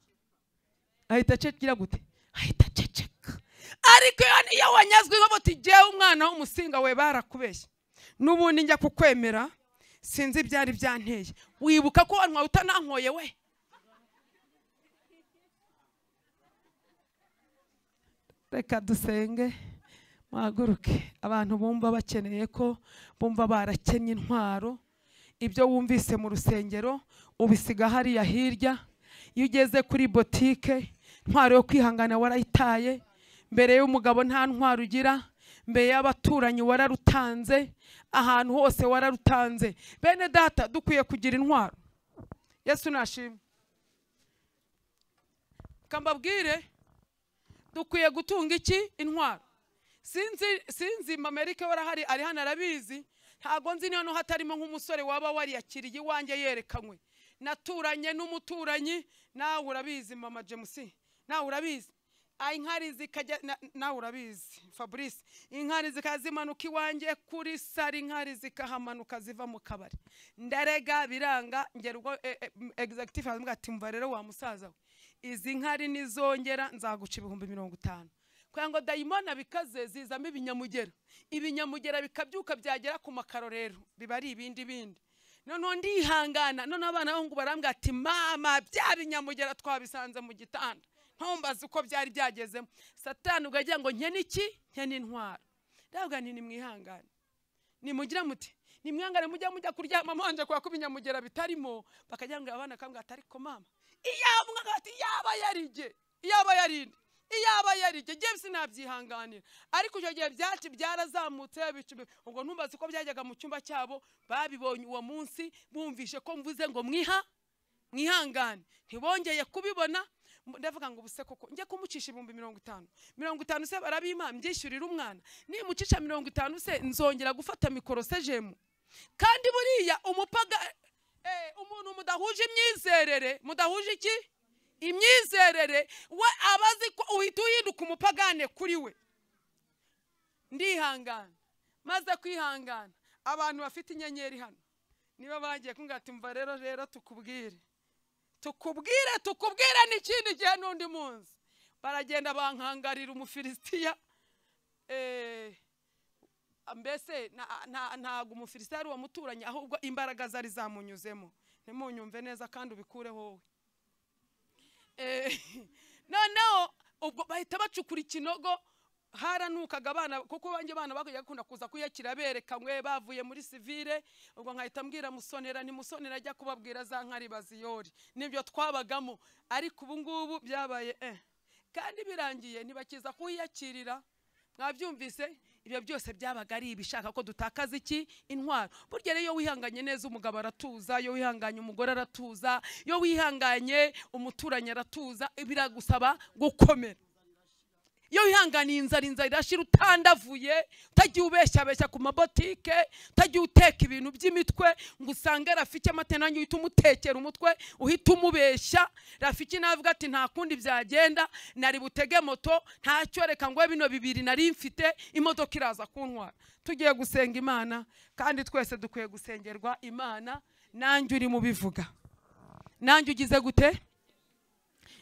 ahita acecekira gute, ahita aceceka. Ariko iyo wanyazwe bati jewe umwana w'umusinga we barakubeshye, n'ubundi njya kukwemera sinzi ibyari byanteye, wibuka ko wanywa utanankoye we. Reka dusenge, muhaguruke. Abantu bumva bakeneye ko bumva barakennye intwaro, ibyo wumvise mu rusengero ubisiga hariya hirya. Iyo ugeze kuri botike intwaro yo kwihangana warayitaye, mbere y'umugabo nta ntwaro ugira, mbere y'abaturanyi wararutanze, ahantu hose wararutanze. Bene data dukwiye kugira intwaro. Yesu nashimwe. Kambabwire dukwiye gutunga iki? Intwaro. Sinzi Amerika warahari ari hano arabizi, ntago nzi niyo hatarimo nk'umusore waba wariyakiriye iwanjye yerekanywe. Naturanye n'umuturanyi, nawe urabizi mama James, nawe urabizi. Inkari zikajya, nawe urabizi Fabrice, inkari zikazimanuka iwanjye kuri sari, inkari zikahamanuka ziva mu kabari. Ndarega biranga, ngera ubwo executive aramubwira ati mva rero wa musaza we, izi nkari nizongera nzaguca 50,000. Kugira ngo dayimona bikaze zizamo ibinyamugera, ibinyamugera bikabyuka byagera ku makaro rero biba ari ibindi bindi. Noneho ndihangana, none abana b'abahungu barambwira ati mama bya binyamugera twabisanze mu gitanda, ntumbaze uko byari byagezemo. Satani ubwo agira ngo nkene iki? Nkene intwaro. Ndavuga nti nimwihangane, nimugira muti nimwihangane, mujya kuryama manje kwa kubinyamugera bitarimo. Bakajya ngo abana kambwira ati ariko mama, iyaba yarige, iyaba yarinde, iyaba yarige, James nabyihanganira. Ariko icyo gihe byaci byarazamutse, ubwo ntumbaze uko byajyaga mu cyumba cyabo. Babibonye uwo munsi, bumvishe ko mvuze ngo mwihangane, ntibongeye kubibona. Ndavuga ngo ubuse koko njye kumucisha 50,000, 50 se barabimpa mbyishyurira umwana, nimucisha 50 se nzongera gufata mikoro se jemu. Kandi buriya umupaga umuntu mudahuje imyizerere, mudahuje iki? Imyizerere, we abazi ko uhita uhinduka umupagane kuri we. Ndihangana, maze kwihangana, abantu bafite inyenyeri hano niba bagiye kumbwira ati mva rero tukubwire tukubwire n'ikindi gihe n'undi munsi. Baragenda bankangarira Umufilisitiya. Mbese ntago Umufilisitiya ari uwo muturanyi, ahubwo imbaraga zari zamunyuzemo. Ntimunyumve neza kandi ubikureho wowe. Noneho ubwo bahita bacukura ikinogo, Haranukaga abana kuko banjye bana bakujya gukunda kuza kuyakira berekanywe bavuye muri civile. Ubwo nkahita mbwira Musonera, ni Musonera ajya kubabwira za nkari baziyori nibyo twabagamo. Ariko ubu ngubu byabaye kandi birangiye ntibakiza kuyakirira. Mwabyumvise? Ibyo byose byabaga ari ibishaka ko dutakaza iki? Intwaro. Burya rero iyo wihanganye neza umugabo aratuza, iyo wihanganye umugore aratuza, iyo wihanganye umuturanyi aratuza. Biragusaba gukomera. Iyo wihanganiye inzara, inzara irashira utandavuye, utagiye ubeshya beshya ku mabotike, utagiye uteka ibintu by'imitwe ngo usange Rafiki amate nanjye uhita umutekera umutwe, uhita umubeshya. Rafiki navuga ati nta kundi byagenda, nari butege moto, ntacyo, reka ngo bino bibiri nari mfite, imodoka iraza kuntwara. Tugiye gusenga Imana, kandi twese dukwiye gusengerwa Imana. Nanjye uri mu bivuga, nanjye ugize gute,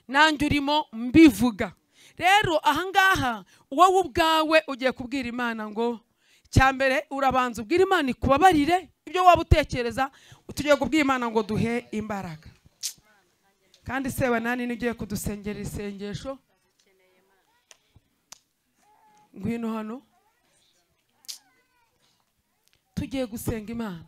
nanjye urimo mbivuga. Rero ahangaha wowe ubwawe ugiye kubwira Imana ngo cyambere urabanza ubwira Imana ikubabarire ibyo waba utekereza. Tugiye kubwira Imana ngo duhe imbaraga. Kandi sewe nani nigiye kudusengera isengesho, ngwino hano. Tugiye gusenga Imana,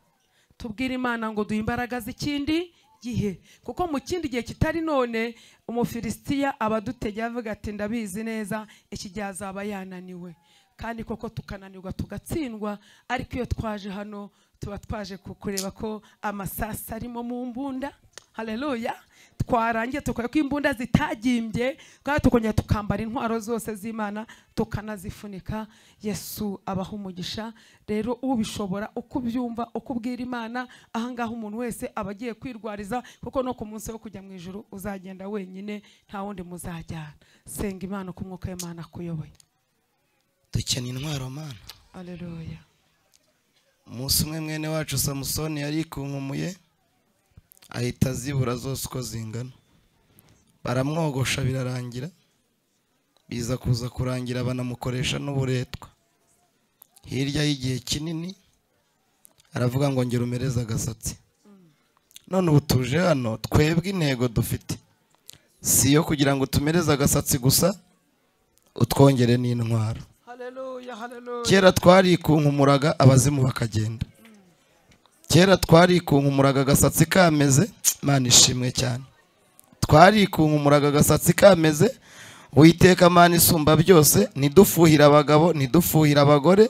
tubwira Imana ngo duhe imbaraga z'ikindi gihe, kuko mu kindi gihe kitari none Umufilisitiya abadutegeye avuga ati ndabizi neza iki gihe azaba yananiwe. Kandi koko tukananirwa tugatsindwa, ariko iyo twaje hano tuba twaje kukureba ko amasasa arimo mu mbunda. Haleluya. Twarangiye tukaye ko imbunda zitagimbye, kandi tukongera tukambara intwaro zose z'Imana tukanazifunika. Yesu abaha umugisha. Rero ubishobora uko ubyumva uko ubwira Imana, ahangaha umuntu wese abagiye kwirwariza, kuko no ku munsi wo kujya mu ijuru uzagenda wenyine, nta wundi muzajyana. Senga Imana ku mwuka w'Imana akuyoboye. Dukeneye intwaro Mana. Haleluya. Umunsi umwe mwene wacu Samusoni yari kunkumuye, ahita azibura zose uko zingana, baramwogosha birarangira, biza kuza kurangira banamukoresha n'uburetwa. Hirya y'igihe kinini aravuga ngo ngera umereze agasatsi. None ubu tuje hano twebwe intego dufite si iyo kugira ngo tumereze agasatsi gusa, utwongere n'intwaro. Haleluya, haleluya. Kera twarikunkumuraga abazimu bakagenda. Kera twarikunkumuraga agasatsi kameze, Imana ishimwe cyane. Twarikunkumuraga agasatsi kameze, Uwiteka Mana isumba byose, ntidufuhira abagabo, ntidufuhira abagore,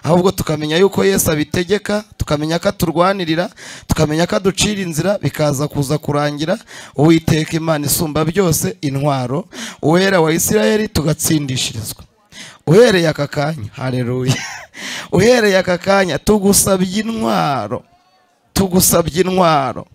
ahubwo tukamenya yuko Yesu abitegeka, tukamenya ko aturwanirira, tukamenya ko aducira inzira, bikaza kuza kurangira. Uwiteka Imana isumba byose, intwaro, Uwera wa Isirayeli, tugatsindishirizwa. Uhereye aka kanya, haleluya, uhereye aka kanya tugusabye intwaro, tugusabye intwaro,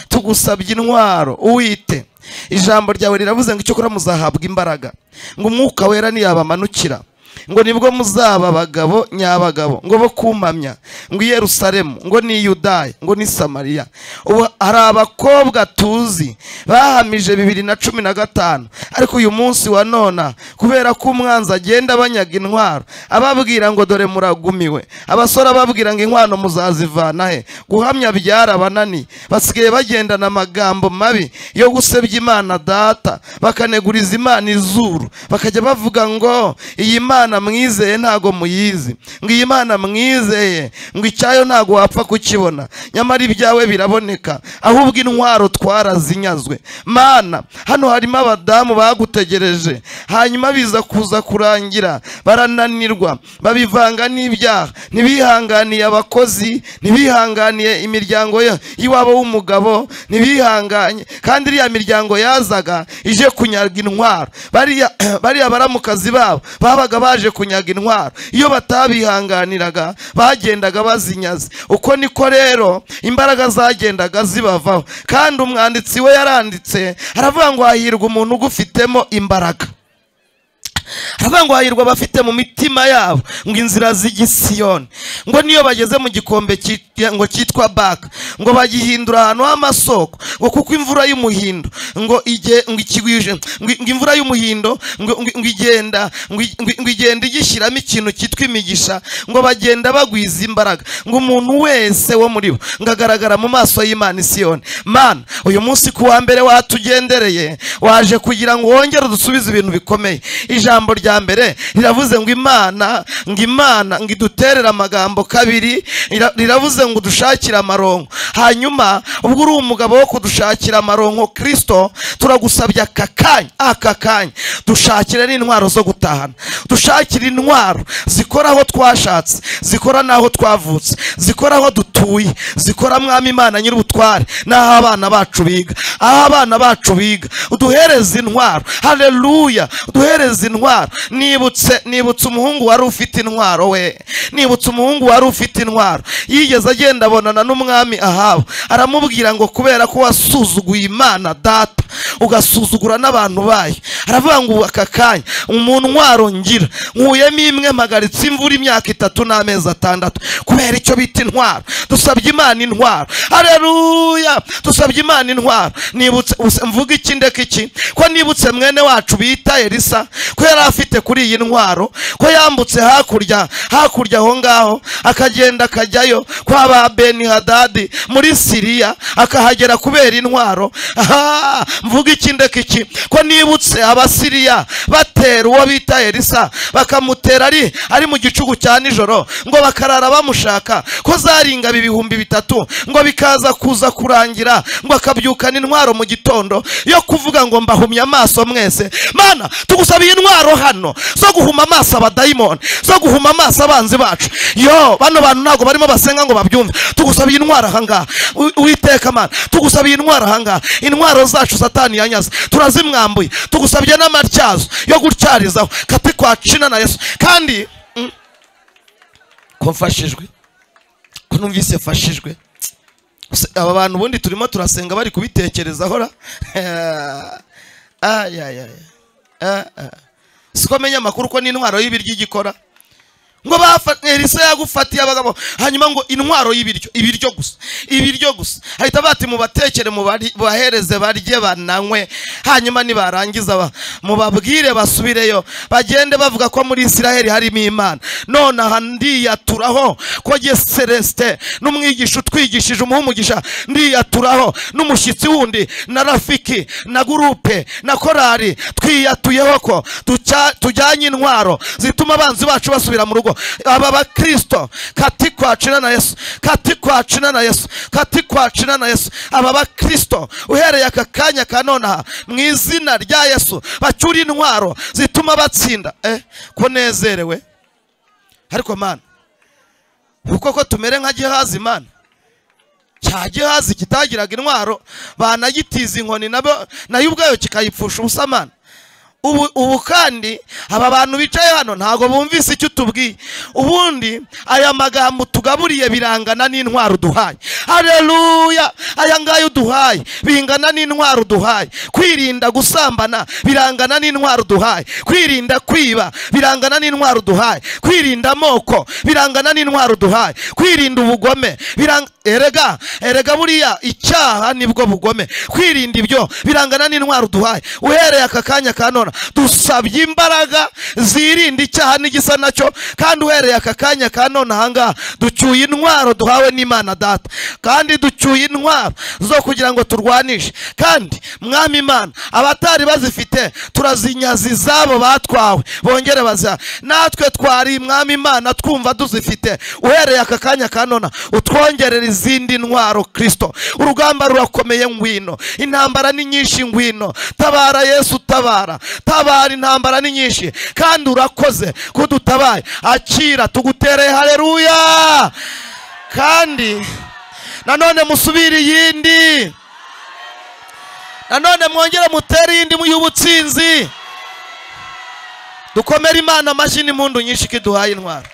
tugusabye intwaro. Uwite, ijambo ryawe riravuze ngo icyokora muzahabwa imbaraga, ngo umwuka wera niyabamanukira, ngo nibwo muzaba abagabo nyabagabo, ngo bo kumpamya, ngo i Yerusalemu, ngo ni Yudaya, ngo ni Samariya. Ubu hari abakobwa tuzi bahamije 2015, ariko uyu munsi wa nona kubera ko umwanzi agenda abanyaga intwaro, ababwira ngo dore muragumiwe, abasore ababwira ngo inkwano muzazivana he, guhamya byarabanani, basigaye bagendana amagambo mabi yo gusebya Imana data, bakaneguriza Imana izuru, bakajya bavuga ngo iyi Imana mwizeye ntago muyizi, ngo iyi Imana mwizeye ngo icyayo ntago wapfa kukibona, nyamara ibyawe biraboneka, ahubwo intwaro twarazinyazwe. Mana, hano harimo abadamu bagutegereje, hanyuma biza kuza kurangira barananirwa, babivanga n'ibyaha, ntibihanganiye abakozi, ntibihanganiye imiryango y'iwabo w'umugabo, ntibihanganye. Kandi iriya miryango yazaga ije kunyaga intwaro, bariya baramukazi babo babaga baje kunyaga intwaro, iyo batabihanganiraga bagendaga bazinyaze. Uko niko rero imbaraga zagendaga zibavaho. Kandi umwanditsi we yaranditse aravuga ngo hahirwa umuntu ugufitemo imbaraga, aravuga ngo hahirwa abafite mu mitima yabo ngo inzira z'igisiyoni, ngo niyo bageze mu gikombe ngo cyitwa Baka, ngo bagihindura ahantu h'amasoko, ngo kuko imvura y'umuhindo ngo ikigwije, ngo imvura y'umuhindo ngo igenda ngo igenda igishyiramo ikintu cyitwa imigisha, ngo bagenda bagwiza imbaraga, ngo umuntu wese wo muri bo ngo agaragara mu maso y'Imana Isiyoni. Mana, uyu munsi ku wa mbere watugendereye, waje kugira ngo wongere udusubize ibintu bikomeye. Ijambo Ijambo rya mbere riravuze ngo Imana, ngo Imana ngo iduterere amagambo. Kabiri riravuze ngo dushakire amaronko. Hanyuma ubwo uri umugabo wo kudushakira amaronko Kristo, turagusabye aka kanya dushakire n'intwaro zo gutahana, dushakire intwaro zikora aho twashatse, zikora naho twavutse, zikora aho dutuye, zikora Mwami Imana nyir'ubutware n'aho abana bacu biga, aho abana bacu biga uduhereze intwaro. Haleluya, uduhereze intwaro. Nibutse umuhungu wari ufite intwaro we, nibutse umuhungu wari ufite intwaro yigeze agenda abonana n'umwami Ahabu, aramubwira ngo kubera ko wasuzuguye Imana data ugasuzugura n'abantu bayo, aravuga ngo aka kanya mu ntwaro ngira nkuyemo imwe mpagaritse imvura imyaka 3 n'amezi 6 kubera icyo bita intwaro. Dusabye Imana intwaro. Haleluya, dusabye Imana intwaro. Nibutse mvuga iki ndeka iki, ko nibutse mwene wacu bita Elisa ko yari afite kuri iyi ntwaro, ko yambutse hakurya aho ngaho akagenda akajyayo kwa ba Beni Hadadi muri Siriya akahagera kubera intwaro. Mvuga iki ndeka iki, ko nibutse Abasiriya batera uwo bita Elisa bakamutera ari mu gicuku cya nijoro ngo bakarara bamushaka, ko zaringa 3000 ngo bikaza kuza kurangira ngo akabyukana intwaro mu gitondo yo kuvuga ngo mbahumye amaso mwese. Mana, tugusabiye intwaro hano zo guhuma amaso abadayimoni, zo guhuma amaso abanzi bacu. Yo bano bantu ntago barimo basenga ngo babyumve. Tugusabiye intwaro aha ngaha Uwiteka Mana, tugusabiye intwaro aha ngaha. Intwaro zacu Satani yanyaze turazimwambuye, tugusabye n'amatyazo yo gutyarizaho kati kwa cina na Yesu. Kandi ko mfashijwe, ko numvise mfashijwe. Aba bantu ubundi turimo turasenga bari kubitekerezaho ra. Siko menya amakuru ko n'intwaro y'ibiryo igikora, ngo Elisa yagufatiye abagabo, hanyuma ngo intwaro y'ibiryo, ibiryo gusa, ibiryo gusa. Ahita bati mubatekere mubahereze barye bananywe, hanyuma nibarangiza mubabwire basubireyo bagende bavuga ko muri Isiraheli harimo Imana. None aha ndiyaturaho ko ye Celestin n'umwigisha utwigishije umuhumugisha, ndiyaturaho n'umushyitsi wundi na Rafiki na gurupe na korari, twiyatuyeho ko tujyanye intwaro zituma abanzi bacu basubira mu rugo. Aba bakristo kati kwa cina na Yesu, kati kwa cina na Yesu, kati kwa cina na Yesu. Aba bakristo uhereye aka kanya ka nonaha mu izina rya Yesu bacyura intwaro zituma batsinda. Ko nezerewe. Ariko Mana, uko ko tumere nka Gehazi Mana, cya Gehazi kitagiraga intwaro banagitiza inkoni nayo ubwayo kikayipfusha ubusa Mana. Ubu kandi aba bantu bicaye hano ntago bumvise icyo tubwiye. Ubundi aya magambo tugaburiye birangana n'intwaro duhaye. Haleluya, aya ngayo duhaye bingana n'intwaro duhaye. Kwirinda gusambana birangana n'intwaro duhaye. Kwirinda kwiba birangana n'intwaro duhaye. Kwirinda amoko birangana n'intwaro duhaye. Kwirinda ubugome erega buriya icyaha nibwo bugome. Kwirinda ibyo birangana n'intwaro duhaye. Uhereye aka kanya ka none dusabye imbaraga zirinda icyaha n'igisa nacyo, kandi uhereye aka kanya ka none ahangaha ducyuye intwaro duhawe n'Imana Data, kandi ducyuye intwaro zo kugira ngo turwanishe. Kandi Mwami Imana, abatari bazifite turazinyaza izabo batwawe bongere baza. Natwe twari Mwami Imana twumva duzifite, uhereye aka kanya ka none utwongerera izindi ntwaro Kristo. Urugamba rurakomeye, ngwino. Intambara ni nyinshi, ngwino. Tabara Yesu, tabara, tabara. Intambara ni nyinshi kandi urakoze kudutabaye. Akira tugutereye. Haleluya. Kandi nanone musubire iyindi, nanone mwongere mutere iyindi y'ubutsinzi. Dukomere Imana amashyi n'impundu nyinshi kiduhaye intwaro.